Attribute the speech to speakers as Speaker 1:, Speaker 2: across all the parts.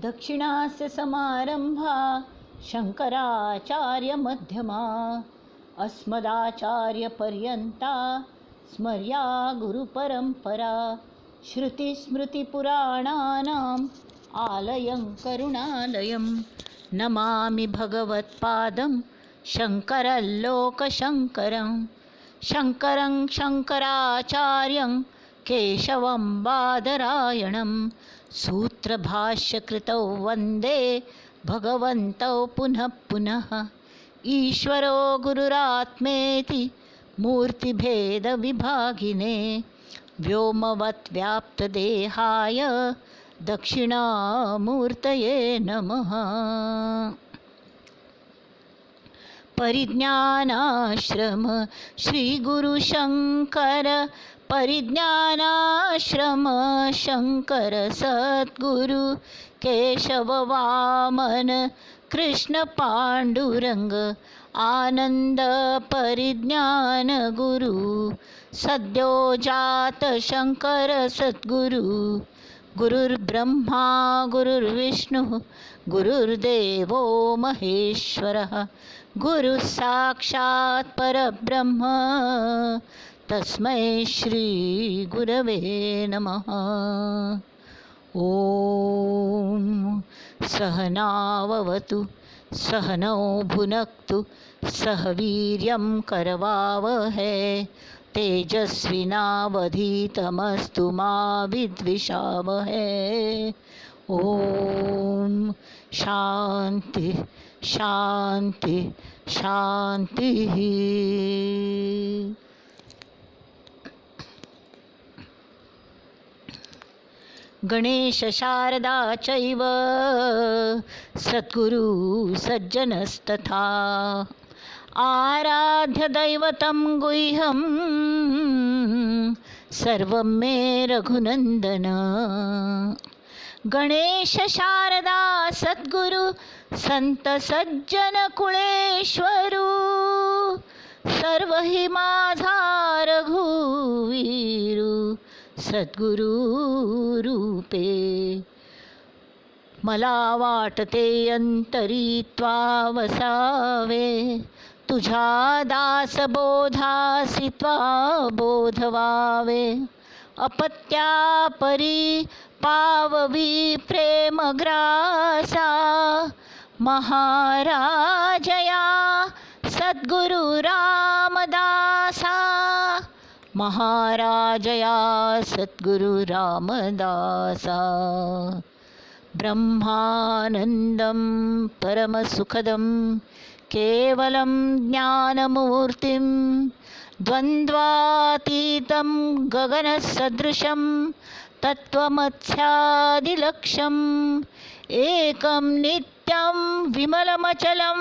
Speaker 1: दक्षिणास्य समारंभा शंकराचार्य मध्यमा अस्मदाचार्य पर्यंता स्मर्या गुरुपरंपरा। श्रुतिस्मृतिपुराणानाम् आलयं करुणालयं नमामि भगवत्पादं शंकरलोकशंकरं शंकरं शंकराचार्यं केशवं बादरायणं सूत्रभाष्यकृतौ वंदे भगवन्तौ पुनः पुनः। ईश्वरो गुरुरात्मेति मूर्तिभेदविभागिने व्योमवत् व्याप्तदेहाय दक्षिणामूर्तये नमः। परिज्ञानाश्रम श्री गुरु शंकर परिज्ञानाश्रम शंकर सद्गुरु केशव वामन कृष्ण पांडुरंग आनंद परिज्ञान गुरु सद्यो जात शंकर सद्गुरु। गुरुर्ब्रह्मा गुरुर्विष्णु गुरुर्देवो महेश्वरः गुरु साक्षात् परब्रह्म तस्मै श्री गुरवे नमः। ॐ सहनाववतु सहनौ भुनक्तु सह वीर्यं करवावहै तेजस्विनावधीतमस्तु मा विद्विषावहै। ॐ शांति शांति शांतिः। गणेश शारदा चैव सद्गुरु सज्जनस्तथा आराध्य दैवतं गुह्यं सर्वं मे रघुनंदन। गणेश शारदा सद्गुरु संत सज्जन कुळेश्वरू सर्व हि माझा रघुवीरू सद्गुरु रूपे। मला वाटते अंतरी त्वा वसावे तुझ्या दासबोधासी त्वा बोधवावे। अपत्या परी पाववी प्रेमग्रासा महाराजया सद्गुरु रामदासा महाराजया सद्गुरु रामदासा। ब्रह्मानंदं परमसुखदं केवलं ज्ञानमूर्तिं द्वन्द्वातीतं गगनसदृशं तत्त्वमस्यादिलक्ष्यम् एकं नित्यं विमलमचलं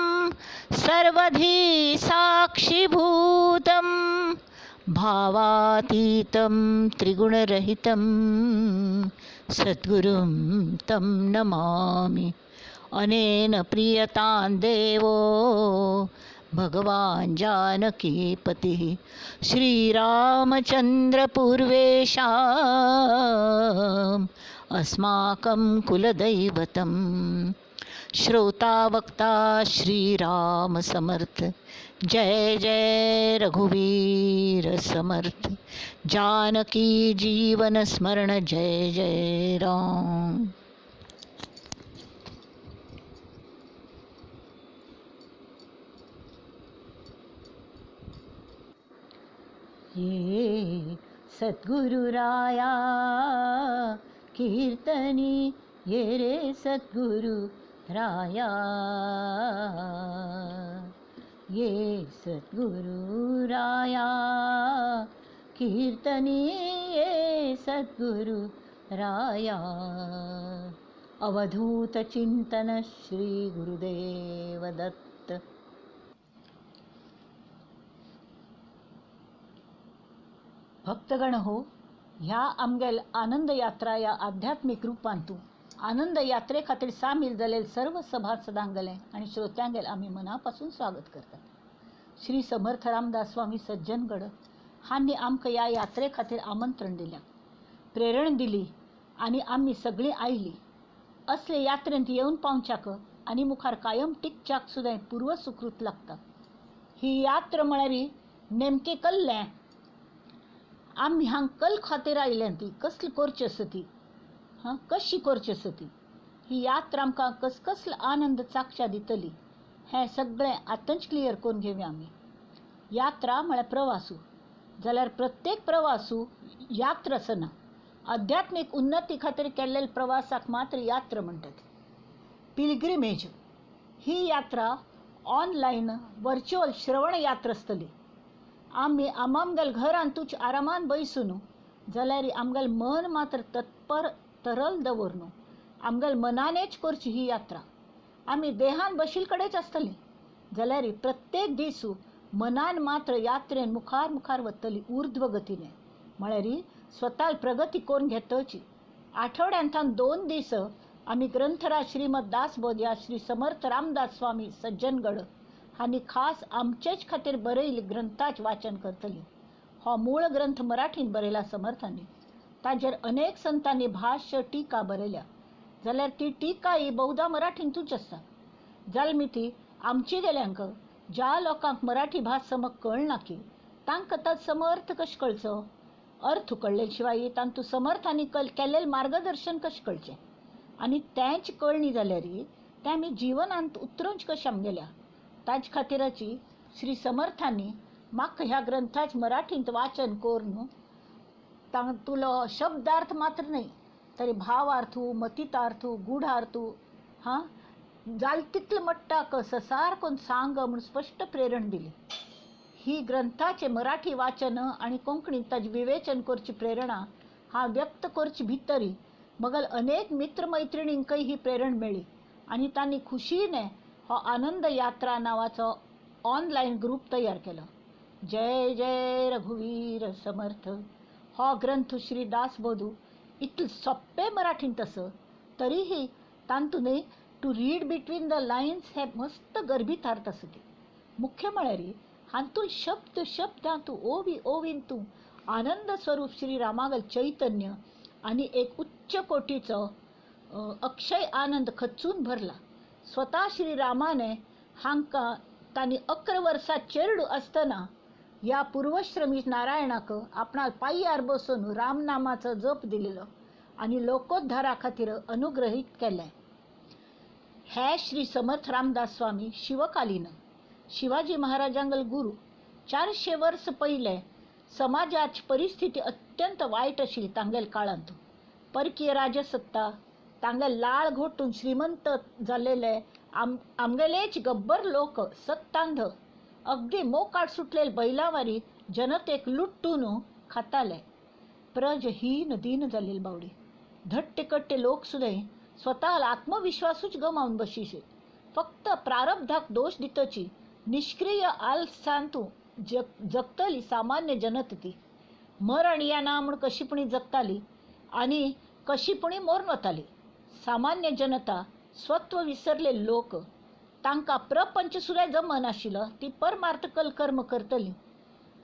Speaker 1: सर्वधी साक्षिभूतं भावातीतं त्रिगुणरहितं सद्गुरुं तं नमामि। अनेन प्रियतां देवो भगवान् जानकीपतिः श्रीरामचन्द्रपूर्वेषाम् अस्माकं कुलदैवतम्। श्रोता वक्ता श्रीराम समर्थ। जय जय रघुवीर समर्थ। जानकी जीवन स्मरण जय जय राम। ये सद्गुरुराया कीर्तनी ये रे सद्गुरु राया ये सद्गुरु राया कीर्तनी ये सद्गुरु राया। अवधूत चिंतन श्री गुरुदेव दत्त। भक्तगण हो, ह्या आमगेल आनंद यात्रा या आध्यात्मिक रूपांतु आनंद यात्रे खातीर सामील जालेल सर्व सभासदांगले आणि श्रोत्यांगेल आम्ही मनापासून स्वागत करतात। श्री समर्थ रामदास स्वामी सज्जनगड हांणी आमकां ह्या यात्रे खातीर आमंत्रण दिलें, प्रेरण दिली आनी आमी सगळीं आयलीं। असले यात्रेंत येवन पावच्याक आनी मुखार कायम टिकच्याक सुद्दां पूर्व सुकृत लागता. ही यात्रा म्हळ्यार नेमकें कल्लें आमी हांग कल खातीर आयल्या ती कसली करची आसा ती, हां कशी करची आसा ती, ही यात्रा आमकां कसकसलो आनंद चाकच्या दितली हें सगळें आतांच क्लियर करून घेवया आमी. यात्रा म्हळ्यार प्रवासू जाल्यार प्रत्येक प्रवासू यात्रा आसना. आध्यात्मीक उन्नती खातीर केल्ले प्रवासाक मात्र यात्रा म्हणटात. पिलग्रिमेज ही यात्रा ऑनलायन वर्च्युअल श्रवण यात्रा आसतली. आमी आमगेल घरांतूच आरामान बैसून जाल्यार आमगेल मन मात्र तत्पर तरल दवरन आमगेल मनानेच करची ही यात्रा. आमी देहान बशील कडेच आसतली जाल्यार प्रत्येक दीस मनान मात्र यात्रेन मुखार मुखार वतली ऊर्ध्व गतीने, म्हळ्यार स्वता प्रगती करून घेतची. आठवड्यांत 2 दीस आमी ग्रंथराज श्रीमद दासबोध या श्री समर्थ रामदास स्वामी सज्जनगड हांणी खास आमचेच खातीर बरयल्ले ग्रंथाच वाचन करतली. हो मूळ ग्रंथ मराठीन बरयला समर्थांनी, ताजेर अनेक संतांनी भाष्य टीका बरयल्या जाल्यार ती टीका ही बहुधा मराठींतूच आसता. जाल्यार ती आमची गेल्यांक ज्या लोकांक मराठी भास समक कळना की तांकां ताचो समर्थ कशें कळचो, अर्थ कळ्ळे शिवाय तांतू समर्थांनी केल्लें मार्गदर्शन कशें कळचें आनी तेंच कळणी जाल्यार तें आमी जिवनांत उतरोवचें कशें आमगेल्या. ताजे खातीराची श्री समर्थांनी म्हाका ह्या ग्रंथाच मराठींत वाचन करून तातूंलो शब्दार्थ मात्र न्हय तरी भावार्थू, मतितार्थू, गूढार्थू हां जाल तितले मट्टाक ससार कोण सांग म्हूण स्पश्ट प्रेरण दिली. ही ग्रंथाचें मराठी वाचन आनी कोंकणींत ताजें विवेचन करची प्रेरणा हांव व्यक्त करची भितरी मगल अनेक मित्र मैत्रिणींकय ही प्रेरण मेळ्ळी आनी तांणी खुशीने हो आनंद यात्रा नांवाचो ऑनलायन ग्रूप तयार केलो. जय जय रघुवीर समर्थ हो ग्रंथ श्री दासबोधू इतले सोंपे मराठींत आसा तरीही तातूंत to read between the lines हे मस्त गर्भितार्थ आसा. ती मुख्य म्हळ्यार हातूंत शब्द शब्दांत ओवी ओवीन तूं आनंद स्वरूप श्री रामागल चैतन्य आनी एक उच्च कोटीचो अक्षय आनंद खचून भरला. स्वता श्री रामाने हांकां तांणी 11 वर्सां चेरडू आसतना ह्या पूर्वश्रमी नारायणाक आपणा पांयार बसून रामनामाचो जप दिलेलो आनी लोकोद्धारा खातीर अनुग्रहीत केलें. हे श्री समर्थ रामदास स्वामी शिवकालीन शिवाजी महाराजांगल गुरु 400 वर्स पयले समाजाची परिस्थिती अत्यंत वायट आशिल्ली तांगेल काळांत. परकीय राजसत्ता तांगेल लाळ घोटून श्रीमंत जाल्लेले आमगेलेच गब्बर लोक सत्तांध अगदी मोकाट सुटलेले बैलावारी जनतेक लुट्टून खाताले. प्रजहीन दीन जाल्लेली बावडी धट्टे कट्टे लोक सुद्दां स्वताला आत्मविश्वासूच गमावन बशिल्ले. फक्त प्रारब्धाक दोश दितची निष्क्रिय आलसांतू जगतली सामान्य जनता ती मरण येना म्हूण कशीपणी जगताली आनी कशीपणी मरून वताली. सामान्य जनता स्वत्व विसरले लोक तांकां प्रपंच सुद्दां जमनाशिल्लो ती परमार्थ कल कर्म करतली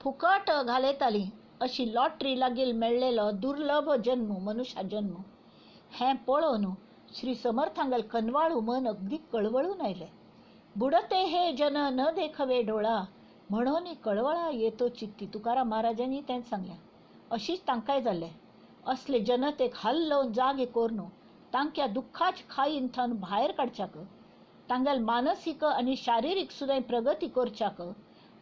Speaker 1: फुकट घालयताली. अशी लॉटरी लागीं मेळ्ळेलो दुर्लभ जन्म मनुष्या जन्म हें पळोवन श्री समर्थांगेल कनवाळू मन अगदी कळवळून आयलें. बुडते हे जन न देखवे डोळा म्हणून कळवळा येतो चित्ती तुकाराम महाराजांनी तेंच सांगलें. अशीच तांकांय जाल्लें. असले जनतेक हल्लोवन जागे करून तांक्या दुख्खाच खाईन थंय भायर काडच्याक तांगेल मानसीक आनी शारिरीक सुद्दां प्रगती करच्याक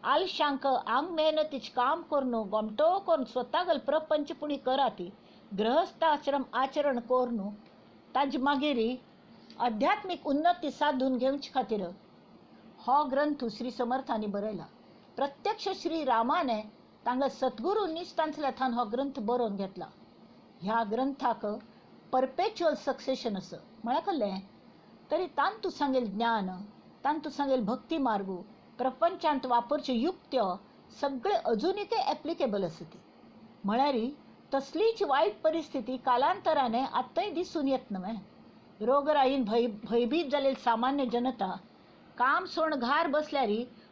Speaker 1: आलशांक आंग मेहनतीच काम करून गोमटो करून स्वतागल प्रपंच पुणी कराती गृहस्थाश्रम आचरण करून ताजे मागीर आध्यात्मीक उन्नती साधून घेवचे खातीर हो ग्रंथ श्री समर्थांनी बरयला. प्रत्यक्ष श्री रामाने तांगा सद्गुरूंनीच तांतल्यान हो ग्रंथ बरोवन घेतला. ह्या ग्रंथाक परपेच्युअल सक्सेशन असं म्हळ्यार कसलें तरी तांतू सांगेल ज्ञान, तांतू सांगेल भक्ती मार्गू, प्रपंचांत वापरच्यो युक्त्यो सगळे अजुनूय ते एप्लिकेबल आसा. ती म्हळ्यार तसलीच वायट परिस्थिती कालांतराने आतांय दिसून येत न्हय. रोगराईन भयभीत जाल्ली सामान्य जनता काम सोड घार बसल्यार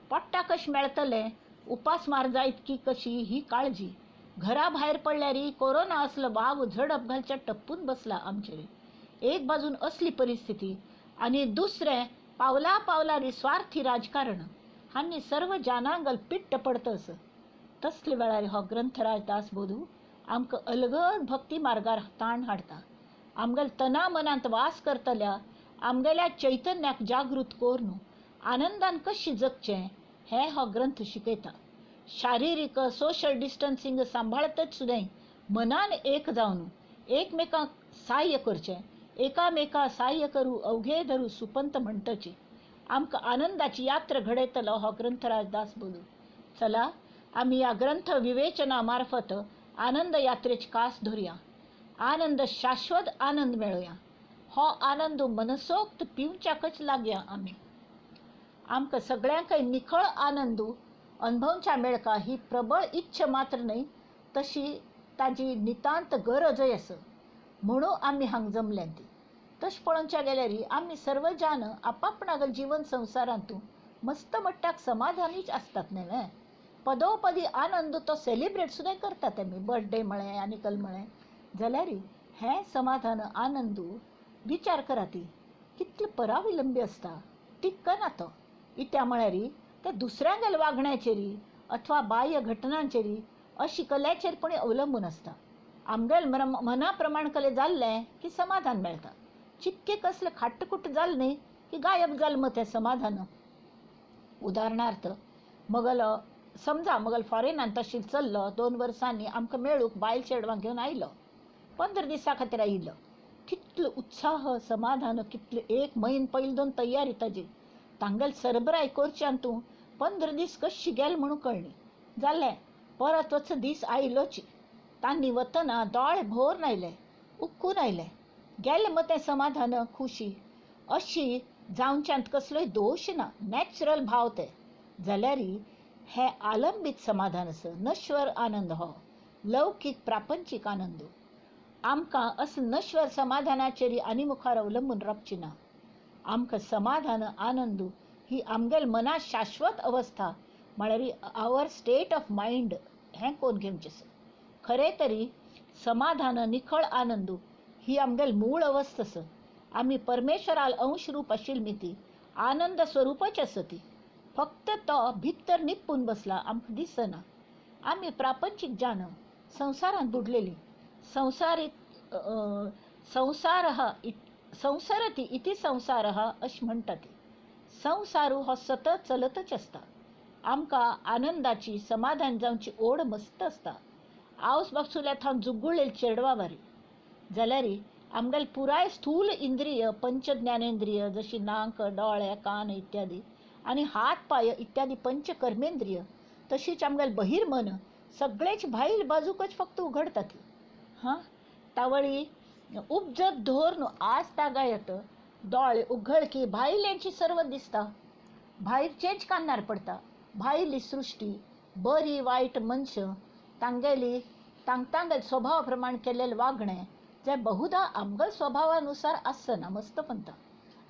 Speaker 1: पोट्टा कशें मेळटलें, उपासमार जायत की कशी ही काळजी, घरा भायर पडल्यार कोरोना असलो वाव झडप घालच्या टप्पून बसला आमचेर. एक बाजून असली परिस्थिती आनी दुसरें पावला पावलार स्वार्थी राजकारण हांणी सर्व जानांगल पिट्ट पडतस. तसले वेळार हो ग्रंथराज दासबोधू आमकां अलगद भक्ती मार्गार ताण हाडटा. आमगेल तना मनांत वास करतल्या आमगेल्या चैतन्याक जागृत करून आनंदान कशी जगचें हें हो ग्रंथ शिकयता. शारिरीक सोशल डिस्टन्सिंग सांबाळतच सुद्दां मनान एक जावन एकमेकांक साह्य करचें, एकामेका साह्य करू अवघे धरू सुपंत म्हणटची आमकां आनंदाची यात्रा घडयतलो हो ग्रंथराज दासबोधू. चला आमी ह्या ग्रंथ विवेचना मार्फत आनंद यात्रेची कास धरुया, आनंद शाश्वत आनंद मेळोया. हो आनंद मनसोक्त पिवच्याकच लागया आमी. आमकां सगळ्यांकय निखळ आनंद अनुभवच्या मेळका ही प्रबळ इच्छा मात्र न्हय, तशी ताजी नितांत गरजय आसा म्हणून आमी हांगा जमल्यात ती. तशें पळोवच्या गेल्यार आमी सर्व जाण आपापणागल जीवन संवसारांतू मस्त मट्टाक समाधानीच आसतात न्हय. पदोपदी आनंद तो सेलिब्रेट सुद्दां करतात आमी, बर्थडे म्हळें आनी कल म्हळें जाल्यार हें समाधान आनंद विचार करा ती कितलो पराविलंबी आसता, टिकना तो. इत्या म्हळ्यार ते दुसऱ्यांगेल वागण्याचेर अथवा बाह्य घटनांचेर अशी कल्याचेर पण अवलंबून आसता. आमगेल मना प्रमाण कले जाल्लें की समाधान मेळटा, चिक्के कसलें खाट्टकुट्ट जालें न्ही की गायब जालें मग तें समाधान. उदाहरणार्थ मगल समजा मगल फॉरेनान तशी चल्लो, 2 वर्सांनी आमकां मेळूंक बायल चेडवांक घेवन आयलो, 15 दिसां खातीर आयिल्लो. कितलो उत्साह समाधान, कितले 1 म्हयनो पयलीं दोन तयारी ताजी, तांगेल सरबराय करच्यान तूं 15 दीस कशी गेल म्हणून कळ्ळी जालें. परत वच दीस आयलोच, तांणी वतना दोळे भरून आयले, उक्कून आयले, गेले मग तें समाधान खुशी. अशी जावच्यांत कसलोय दोश ना, नॅचरल भाव ते. जाल्यार हें आलंबीत समाधान आसा, नश्वर आनंद हो लौकीक प्रापंचीक आनंद. आमकां असं नश्वर समाधानाचेर आनी मुखार अवलंबून रावची ना. आमकां समाधान आनंद ही आमगेल मना शाश्वत अवस्था म्हळ्यार our state of mind हें कोण घेवचें. खरें तरी समाधान निखळ आनंद ही आमगेल मूळ अवस्था आसा. आमी परमेश्वराल अंश रूप आशिल्ली ती आनंद स्वरूपच आसा ती, फक्त तो भितर निपून बसला आमकां दिसना. आमी प्रापंचीक जाण संवसारांत बुडलेली, संवसारीत संवसार संवसारती इति संवसार अशें म्हणटा ती. संवसार हो सतत चलतच आसता. आमकां आनंदाची समाधान जावची ओड मस्त आसता. आवस बापसुल्या थावन जुगुळ्ळेल चेडवा वारी जाल्यार आमगेल पुराय स्थूल इंद्रिय पंचज्ञानेंद्रिय जशी नाक डोळे कान इत्यादी आनी हात पाय इत्यादी पंचकर्मेंद्रिय, तशीच आमगेल बहिर्मन सगळेच भायल बाजूकच फक्त उघडतात. हां तावळी उपजत धोर न्हू आज तागायत दोळे उघडकी भायल्यांची सर्व दिसता, भायरचेच कानार पडटा. भायली सृश्टी बरी वायट मनशां तांगेली तांगेल स्वभावा प्रमाण केल्लें वागणें जें बहुधा आमगेल स्वभावानुसार आसना, मस्तपंत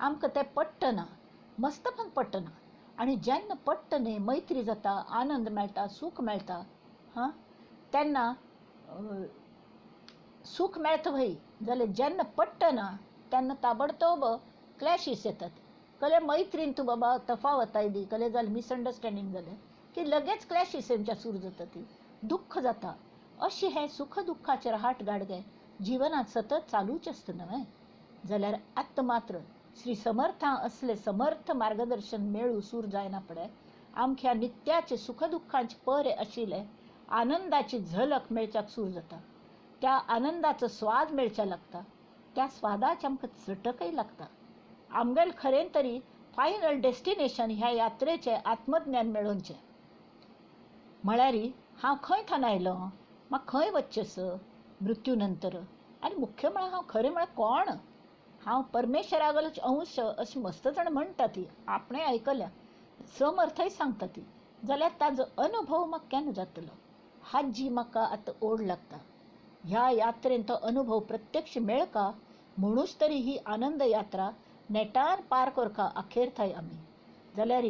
Speaker 1: आमकां तें पडटना, मस्तपण पडटना. आनी जेन्ना पडटा न्ही मैत्री जाता, आनंद मेळटा, सूख मेळटा. हां तेन्ना सूख मेळटा व्हय, जाल्यार जेन्ना पडटना तेन्ना ताबडतोब क्लॅशीस येतात. कले मैत्रीन तूं बाबा तफावत आयली, कले जालें मिसअंडरस्टँडींग जालें की लगेच क्लॅशीस येवच्या सुरू जाता, ती दुख्ख जाता. अशें हें सुख दुख्खाचेर हाट गाडगे जिवनांत सतत चालूच आसता न्हय. जाल्यार आतां मात्र श्री समर्थां असले समर्थ मार्गदर्शन मेळूं सूर जायना पडे आमच्या नित्याचे सुख दुख्खांचे परे आशिल्ले आनंदाची झलक मेळच्याक सूर जाता. त्या आनंदाचो स्वाद मेळच्या लागता, त्या स्वादाचे आमकां चटकय लागता. आमगेल खरें तरी फायनल डेस्टिनेशन ह्या यात्रेचें आत्मज्ञान मेळोवचें. म्हळ्यार हांव खंय थावन आयलो, म्हाका खंय वचचें मृत्यू नंतर, आनी मुख्य म्हळ्यार हांव खरें म्हळ्यार कोण, हांव परमेश्वरागलोच अंश अशें मस्त जाण म्हणटा ती, आपणें आयकल्या समर्थय सांगता ती, जाल्यार ताजो अनुभव म्हाका केन्ना जातलो हाजी म्हाका आतां ओड लागता. ह्या यात्रेन तो अनुभव प्रत्यक्ष मेळका म्हणूच तरी ही आनंद यात्रा नेटान पार करका अखेर थंय आमी. जाल्यार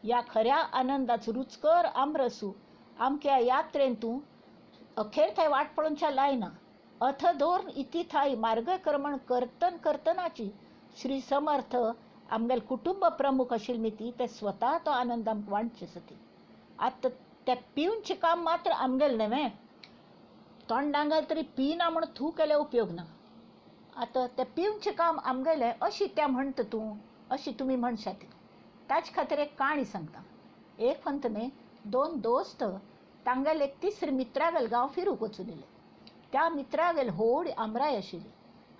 Speaker 1: ह्या खऱ्या आनंदाचो रुचकर आमरसू आमच्या यात्रेन तूं अखेर थंय वाट पळोवच्या लायना. अथ दोन इति थाय मार्गक्रमण करतन करतनाची श्री समर्थ आमगेल कुटुंब प्रमुख आशिल्ले मिती ते स्वता तो आनंद आमकां वांटचे सती. आतां ते पिवचे काम मात्र आमगेल न्हय, तोंडांक घाल तरी पिना म्हूण थू केल्यार उपयोग ना. आतां तें पिवचें काम आमगेलें अशी त्या म्हणटा तूं, अशी तुमी म्हणशात. ताचे खातीर एक काणी सांगता. एक फंत न्ही दोन दोस्त तांगेले एक तिसरे मित्रागेल गांव फिरूंक वचून येयले. त्या मित्रागेल व्हड आमराय आशिल्ली,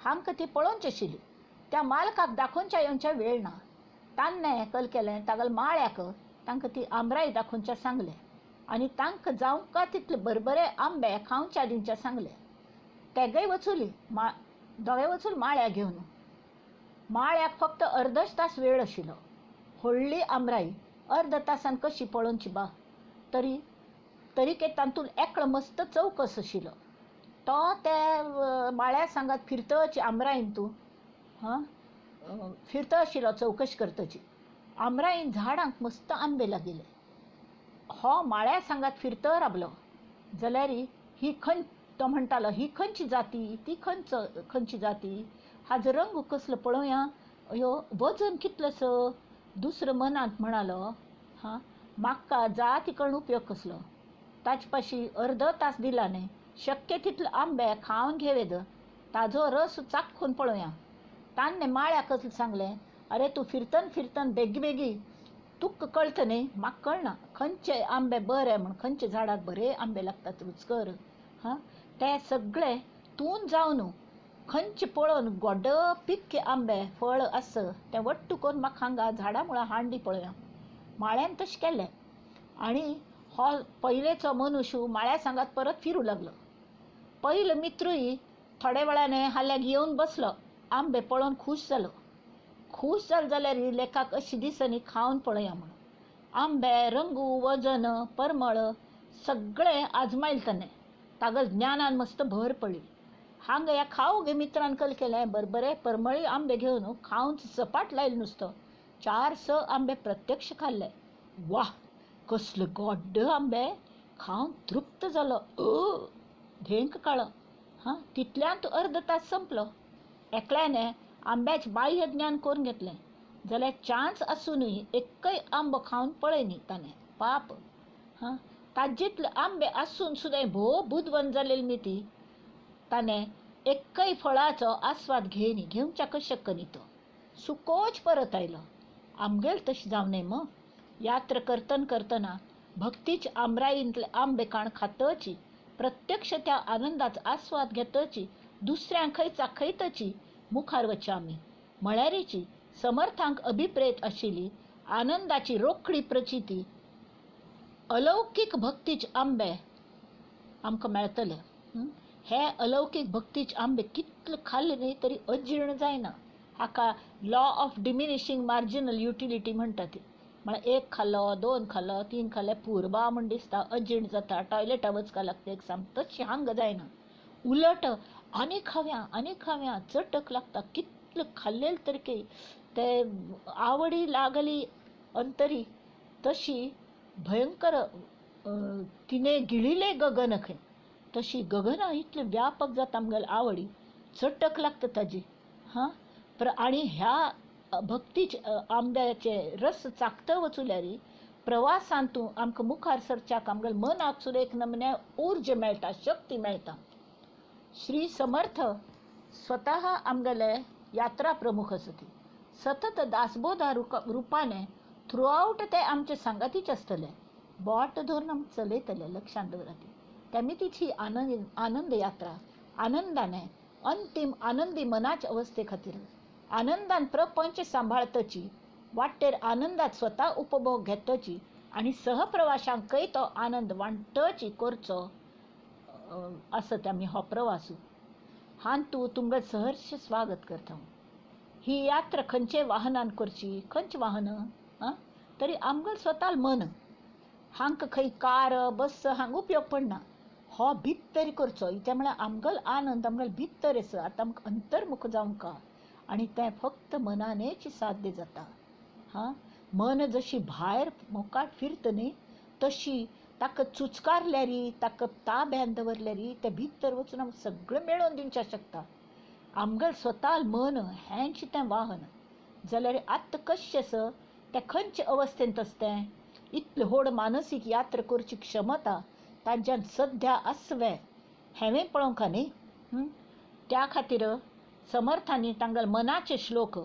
Speaker 1: हांकां ती पळोवची आशिल्ली. त्या मालकाक दाखोवच्या येवच्या वेळ ना. तान्ने कल केलें तागेले माळ्याक तांकां ती आमराय दाखोवच्या सांगलें आनी तांकां जावंका तितले बरबरे आंबे खावच्या दिवच्या सांगलें. तेगय वचुली दोगे वचून माळ्या घेवन. माळ्याक फक्त अर्दच तास वेळ आशिल्लो. व्हडली आमराई अर्द तासान कशी पळोवची बा. तरी तरीके तातूंत एकलो मस्त चवकस आशिल्लो. तो ते माळ्या सांगात फिरतची आमराईन तूं हां फिरता आशिल्लो चवकशी करतची. आमराईन झाडांक मस्त आंबे लागिल्ले. हो माळ्या सांगात फिरत राबलो जाल्यार ही खंय तो म्हणटालो ही खंयची जाती, ती खंयची जाती, हाजो रंग कसलो पळोवया, ह्यो वजन कितलेंसो. दुसरो मनांत म्हणालो हां म्हाका जाती करून उपयोग कसलो. ताचे पाशी अर्द तास दिला न्ही, शक्य तितले आंबे खावन घेवेद, ताजो रस चाखून पळोवया. तान्ने माळ्याक कसलें सांगलें, अरे तूं फिरतन फिरतन बेगी बेगी तुका कळटा न्ही, म्हाका कळना खंयचे आंबे बरे म्हूण, खंयच्या झाडाक बरे आंबे लागतात रुचकर. हां ते सगळे तूं जावन खंयचे पळोवन गोड पिक्के आंबे फळ आस तें वट्टू करून म्हाका हांगा झाडां मुळां हांडी पळोवया. माळ्यान तशें केलें आनी हो पयलेचो मनुष्य माळ्या सांगात परत फिरूं लागलो. पयलो मित्रूय थोड्या वेळाने हाल्याक येवन बसलो. आंबे पळोवन खूश जालो. खूश जालो जाल्यार लेखाक अशी दिसनी खावन पळोवया म्हूण. आंबे रंगू वजन परमळ सगळें आजमायल ताणें. तागेल ज्ञानान मस्त भर पडली. हांगा ह्या खाव गे मित्रान कल केलें बरबरे परमळी आंबे घेवन खावन सपाट लायलो नुस्तो. 4-6 आंबे प्रत्यक्ष खाल्ले. वाह कसले गोड्ड आंबे, खावन तृप्त जालो. धेंक काळो. हां तितल्यांत अर्द तास संपलो. एकल्याने आंब्याचें बाह्य ज्ञान करून घेतलें जाल्यार चान्स आसुनूय एकय आंबो खावन पळय न्ही ताणें. पाप हां ताजेतले आंबे आसून सुद्दां भोव बुदवंत जालेली न्ही ती ताणें एकय फळाचो आस्वाद घेयनी, घेवच्याक शक्य न्ही. तो सुकोच परत आयलो. आमगेल तशें जावं नये मग. यात्रा करतन करतना भक्तीच आमराईंतले आंबे काण खातची, प्रत्यक्ष त्या आनंदाचो आस्वाद घेतची, दुसऱ्यांकय चाखयतची मुखार वचचे आमी. म्हळ्यारीची समर्थांक अभिप्रेत आशिल्ली आनंदाची रोखडी प्रचिती अलौकीक भक्तीच आंबे आमकां मेळटले. हे अलौकीक भक्तीचे आंबे कितले खाल्ले न्ही तरी अजीर्ण जायना. हाका law of diminishing marginal utility म्हणटा ती. म्हळ्यार एक खालो, दोन खालो, तीन खाले पुरबा म्हूण दिसता, अजीर्ण जाता, टॉयलेटा वचपाक लागता एक साम. तशें हांगा जायना. उलट आनी खावया आनी खावया चटक लागता. कितले खाल्लेले तरी ते आवडी लागली अंतरी तशी भयंकर तिने गिळिले गगन खंय तशी गगना इतले व्यापक जाता आमगेले आवडी, चटक लागता ताजी. हां आनी ह्या भक्तीच आंब्याचे रस चाखता वचुल्यार प्रवासांतू आमकां मुखार सरच्याक आमगेले मनाक सुद्दां एक नमन्या ऊर्जा मेळटा, शक्ती मेळटा. श्री समर्थ स्वतः आमगेले यात्रा प्रमुख आसती. सतत दासबोधा रुपाने थ्रू आवट ते आमचे सांगातीच आसतले. बोट धरून आमकां चलयतले, लक्षांत दवरात. तेमी तिची आनंद यात्रा आनंदाने अंतीम आनंदी मनाच्या अवस्थे खातीर आनंदान प्रपंच सांबाळतची, वाटेर आनंदात स्वता उपभोग घेतची आनी सहप्रवाशांकय तो आनंद वांटची करचो आसत आमी हो प्रवासू. हांतू तुमकां सहर्ष स्वागत करता. ही यात्रा खंयचे वाहनान करची, खंयचें वाहन आं तरी आमगेलें स्वता मन. हांकां खंय कार बस हांगा उपयोग पडना. हो भितर करचो. इत्या म्हळ्यार आमगेलो आनंद आमगेलो भितर आसा. आतां आमकां अंतर्मुख जावंक आनी तें फक्त मनानेच साध्य जाता. हां मन जशी भायर मोकाट फिरता न्ही तशी ताका चुचकारल्यारी, ताका ताब्यान दवरल्यारी तें भितर वचून आमकां सगळें मेळोवन दिवच्याक शकता. आमगेलें स्वता मन हेंच तें वाहन. जाल्यार आतां कशें आसा तें खंयचे अवस्थेंत आसा तें इतलें व्हड मानसीक यात्रा करची क्षमता ताज्यान सद्या आसवे हेंवें पळोवंक न्ही. त्या खातीर समर्थांनी तांगेले मनाचे श्लोक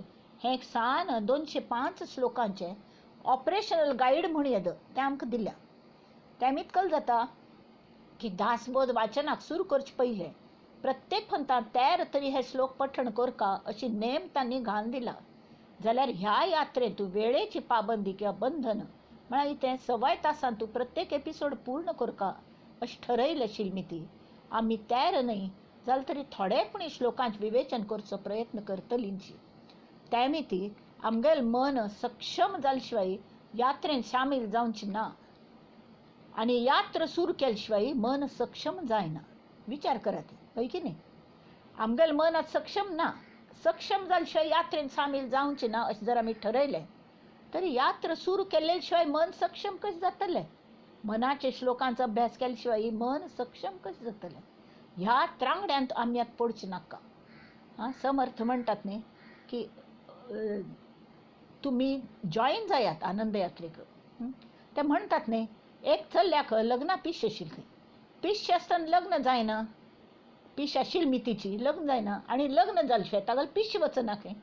Speaker 1: हें एक सान 205 श्लोकांचें ऑपरेशनल गायड म्हूण येद तें आमकां दिल्या. तें इतकल जाता की दासबोध वाचनाक सुरू करचे पयलें प्रत्येक पंथान 13 तरी हे श्लोक पठण करका अशी नेम तांणी घालून दिला. जाल्यार ह्या यात्रेंत वेळेची पाबंदी किंवा बंधन म्हळ्यार इतें 1.25 तासांत तूं प्रत्येक एपिसोड पूर्ण करका अशें ठरयलें शिलमिती. आमी 13 न्हय जाल्यार तरी थोडे पूण श्लोकांचें विवेचन करचो प्रयत्न करतलींची. त्या मिती आमगेलें मन सक्षम जाले शिवाय यात्रेन सामील जावचें ना आनी यात्रा सुरू केले शिवाय मन सक्षम जायना. विचार करात हय की न्ही? आमगेलें मन आतां सक्षम ना, सक्षम जाले शिवाय यात्रेन सामील जावचें ना अशें जर आमी ठरयलें तर यात्रा सुरू केले शिवाय मन सक्षम कशें जातलें? मनाचे श्लोकांचो अभ्यास केले शिवाय मन सक्षम कशें जातलें? ह्या त्रांगड्यांत आमी आतां पडचें नाका. आं, समर्थ म्हणटात न्ही की तुमी जॉयन जायात आनंद यात्रेक. ते म्हणटात न्ही एक चल्याक लग्ना पिश आशिल्ली, पिश आसतना लग्न जायना, पिश आशिल्ली मितीची लग्न जायना आनी लग्न जाले शिवाय तागेलें पिश वचना खंय.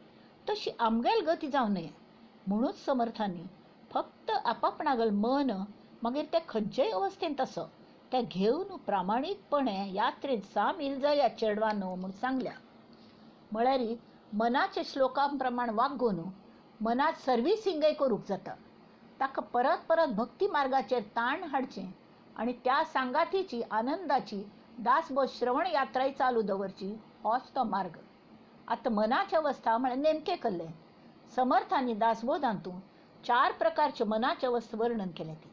Speaker 1: तशी आमगेली गती जावं नये म्हणूच समर्थांनी फक्त आपापणागेलें मन मागीर तें खंयचेय अवस्थेंत आसो तें घेवन प्रामाणीकपणे यात्रेंत सामील जायात चेडवानो म्हूण सांगल्या. म्हळ्यार मनाचे श्लोकां प्रमाण वागून मनात सर्विसिंगय करूंक जाता. ताका परत परत भक्ती मार्गाचेर ताण हाडचें आनी त्या सांगातीची आनंदाची दासबोध श्रवण यात्राय चालू दवरची होच तो मार्ग. आतां मनाची अवस्था म्हळ्यार नेमकें कल्लें समर्थांनी दासबोधांतूं 4 प्रकारचे मनाचे अवस्था वर्णन केल्या. ती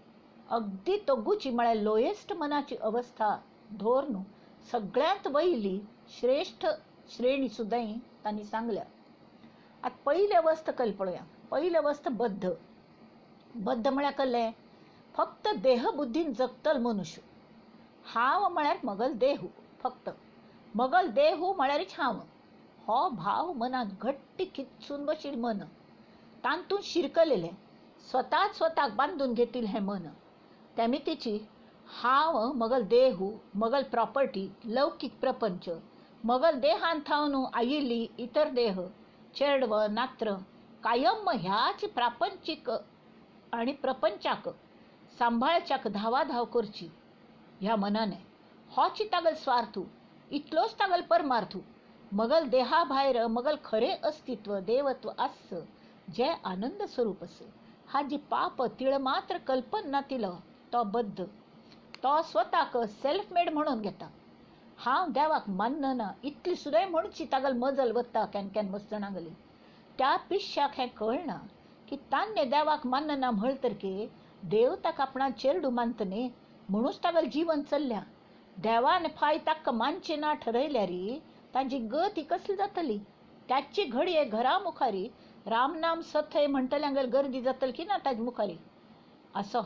Speaker 1: अगदी तोगूची म्हळ्यार लोएस्ट मनाची अवस्था धरून सगळ्यांत वयली श्रेश्ठ श्रेणी सुद्दां तांणी सांगल्या. आतां पयली अवस्था कल पळोवया. पयली अवस्था बद्ध. बद्ध म्हळ्यार कल्लें फक्त देहबुद्धीन जगतल मनुष्य. हांव म्हळ्यार मगल देहू, फक्त मगल देहू म्हळ्यारच हांव हो भाव मनांत घट्ट खिचून बशील मन, तातूंत शिरकलेलें स्वताच स्वताक बांदून घेतील हें मन. त्यामितीची हांव मगल देहू, मगल प्रॉपर्टी, लौकीक प्रपंच, मगल देहान थावन आयिल्ली इतर देह, चेडव नात्र कायम ह्याच प्रापंचीक आनी प्रपंचाक सांबाळच्याक धावाधाव करची ह्या मनाने. होच तागल स्वार्थू, इतलोच तागल परमार्थू. मगल देहा भायर मगल खरें अस्तित्व देवत्व आस जे आनंद स्वरूप आस हाजी पाप तिळ मात्र कल्पन ना तिलो तो बद्ध. तो स्वताक सेल्फ मेड म्हणून घेता. हांव देवाक मानना इतली सुद्दां म्हणची तागल मजल वता can can मस्तणागली. त्या पिश्याक हें कळना की तान्य देवाक मानना म्हळ तर की देव ताका आपणा चेरडू मानत न्ही म्हणूच तागल जीवन चल्ल्या. देवान फाय ताका मानचे ना ठरयल्यारी ताजी गती कसली जातली? त्याची घडये घरा मुखारी रामनाम सथय म्हणटल्यांगेर गर्दी जातली की ना ताजे मुखारी. असो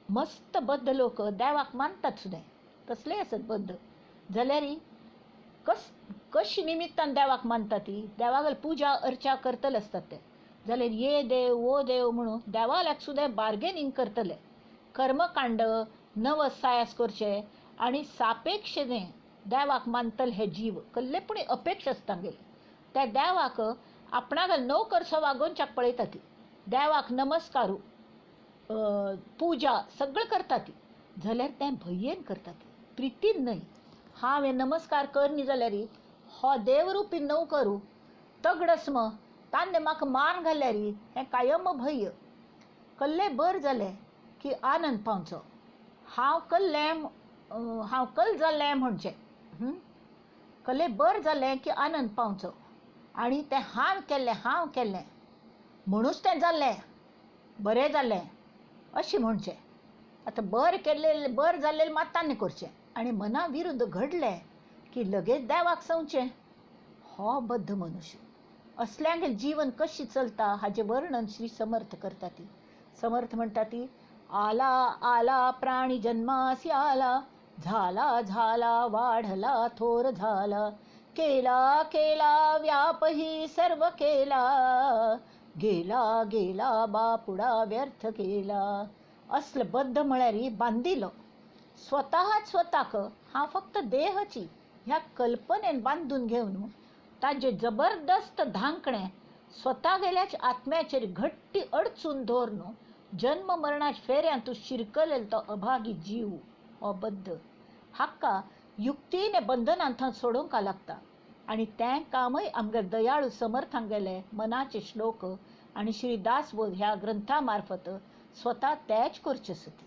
Speaker 1: मस्त बद्ध लोक देवाक मानतात सुद्दां, तसलेय आसत बद्ध जाल्यार कशी निमित्तान देवाक मानता ती देवागेर पुजा अर्चा करतले आसतात ते. जाल्यार ये देव वो देव म्हणून देवाल्याक सुद्दां बार्गेनींग करतले. कर्मकांड नवस सायास करचे आनी सापेक्षने देवाक मानतले हे जीव कसले पूण अपेक्षा आसता गेले त्या देवाक आपणागेर नोकरसो वागोवच्याक पळयता ती. देवाक नमस्कारू पुजा सगळें करता ती, जाल्यार तें भंयेन करता ती, प्रितीन न्हय. हांवें नमस्कार कर न्ही जाल्यार हो देवरुपी नवकरू तगडस्म तान्ने म्हाका मान घाल्यार हें कायम भंय. कल्ले बर जालें की आनंद पावचो. हांव कल्लें हांव कल जालें म्हणचें कल्ले बर जालें की आनंद पावचो आनी तें हांव केल्लें हांव केल्लें म्हणूच तें जालें बरें जालें अशें म्हणचें. आतां बरें केल्लें बरें जाल्लें मात तान्ने करचें आनी मना विरुद्ध घडलें की लगेच देवाक संवचें. हो बद्ध मनुष्य. असल्यांगेर जीवन कशें चलता हाजें वर्णन श्री समर्थ करता. ती समर्थ म्हणटा ती आला आला प्राणी जन्मासी आला, झाला झाला वाढला थोर झाला, केला केला व्यापही सर्व केला, गेला गेला बापुडा व्यर्थ केला. असलं बद्ध म्हळ्यार बांदिलो स्वतःच स्वताक हा फक्त देहची ह्या कल्पनेन बांदून घेवन ताजे जबरदस्त धांकणे स्वता गेल्याच आत्म्याचेर घट्टी अडचून दवरून जन्म मरणाच्या फेऱ्यांतू शिरकलेलो तो अभागी जीव हो बद्ध. हाका युक्तीने बंधनांथावन सोडोवंक लागता आनी तें कामय आमगे दयाळू समर्थांगेले मनाचे श्लोक आनी श्री दासबोध ह्या ग्रंथा मार्फत स्वता तेच करचे आसता.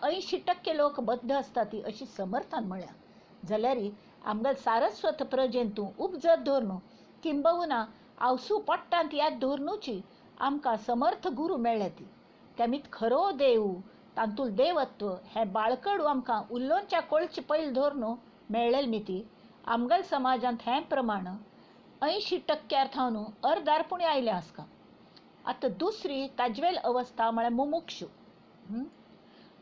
Speaker 1: 80% लोक बद्ध आसता ती अशी समर्थान म्हळ्या जाल्यार आमगेल सारस्वत प्रजेन तूं उपजत धरून किंबहुना आवसू पोट्टांत याद धरुनूची आमकां समर्थ गुरू मेळ्ळे ती. तेमीत खरो देव तांतूल देवत्व हें बाळकडू आमकां उल्लोवच्या कोळचे पयल धरून मेळ्ळेल मिती आमगेल समाजांत हें प्रमाण 80% थावन अर्दार पुणी आयलें आसका. आतां दुसरी ताजवेल अवस्था म्हळ्यार मुमुक्षू.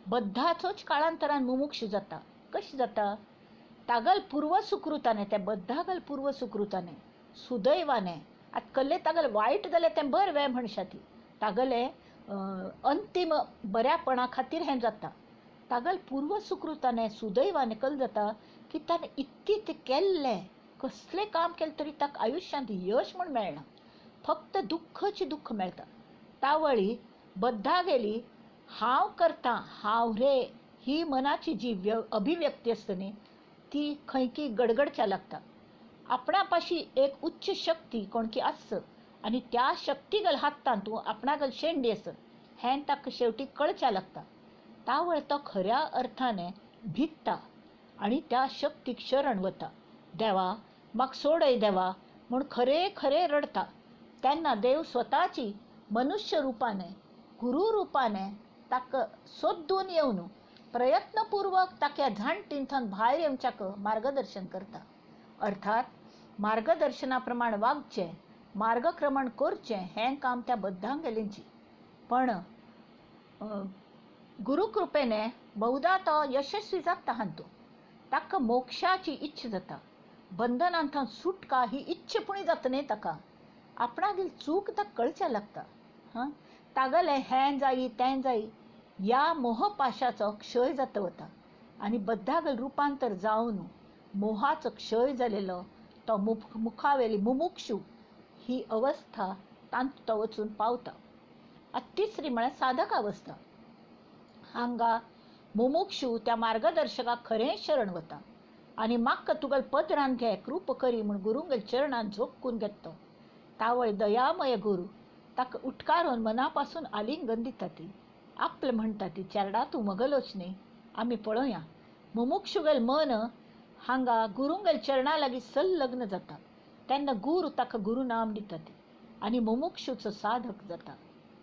Speaker 1: बद्धाचोच काळांतरान मुमुक्षू जाता. कशी जाता? तागल पूर्वसुकृताने, त्या बद्धागल पूर्वसुकृताने सुदैवाने आतां कल्ले तागल वायट जाल्यार तें बरें वे म्हणशा ती तागले अंतीम बऱ्यापणा खातीर हें जाता. तागल पूर्वसुकृताने सुदैवाने कल जाता की ताणें इतकें तें केल्लें कसलें काम केलें तरी ताका आयुश्यांत यश म्हूण मेळना, फक्त दुख्खच दुख्ख मेळटा. तावळी बद्धा गेली हांव करता हांव रे ही मनाची जी अभिव्यक्ती आसता न्ही ती खंयकी गडगडच्या लागता. आपणा पाशी एक उच्च शक्ती कोणकी आस आनी त्या शक्ती गल हातान तूं आपणा गल शेंडी आस हें ताका शेवटी कळच्या लागता. तावळ तो खऱ्या अर्थाने भित्ता आनी त्या शक्तीक शरण वता. देवा म्हाका सोडय देवा म्हूण खरे खरे रडता. तेन्ना देव स्वताची मनुष्य रुपाने गुरु रुपाने ताका सोदून येवन प्रयत्नपूर्वक ताका झांटींथावन भायर येवच्याक मार्गदर्शन करता. अर्थात मार्गदर्शना प्रमाण वागचें मार्गक्रमण करचें हें काम त्या बद्धांगेलींची. पण गुरुकृपेने बहुदा तो यशस्वी जाता हांतू ताका मोक्षाची इच्छा जाता. बंधनांथावन सुटका ही इच्छा पुणी जाता न्ही ताका आपणागेली चूक ताका कळच्या लागता. हां तागेलें हें जायी तें जायी ह्या मोहपाशाचो क्षय जाता वता आनी बद्धागल रुपांतर जावन मोहाचो क्षय जालेलो तो मुखावेली मुमुक्षू ही अवस्था तांत तो वचून पावता. आतां तिसरी म्हळ्यार साधक अवस्था. हांगा मुमुक्षू त्या मार्गदर्शकाक खरें शरण वता आनी म्हाका तुगेल पदरान घे कृप करी म्हूण गुरुंगेल चरणान झोकून घेता. तावळ दयामय गुरू ताका उटकारून मना पासून आलिंगन दिता ती आपलें म्हणटा ती चेरडा तूं मगलोच न्ही आमी पळोवया. मुमुक्षुगेल मन हांगा गुरुंगेल चरणा लागीं संलग्न जाता तेन्ना गुरू ताका गुरुनाम दिता ती आनी मुमुक्षूचो साधक जाता.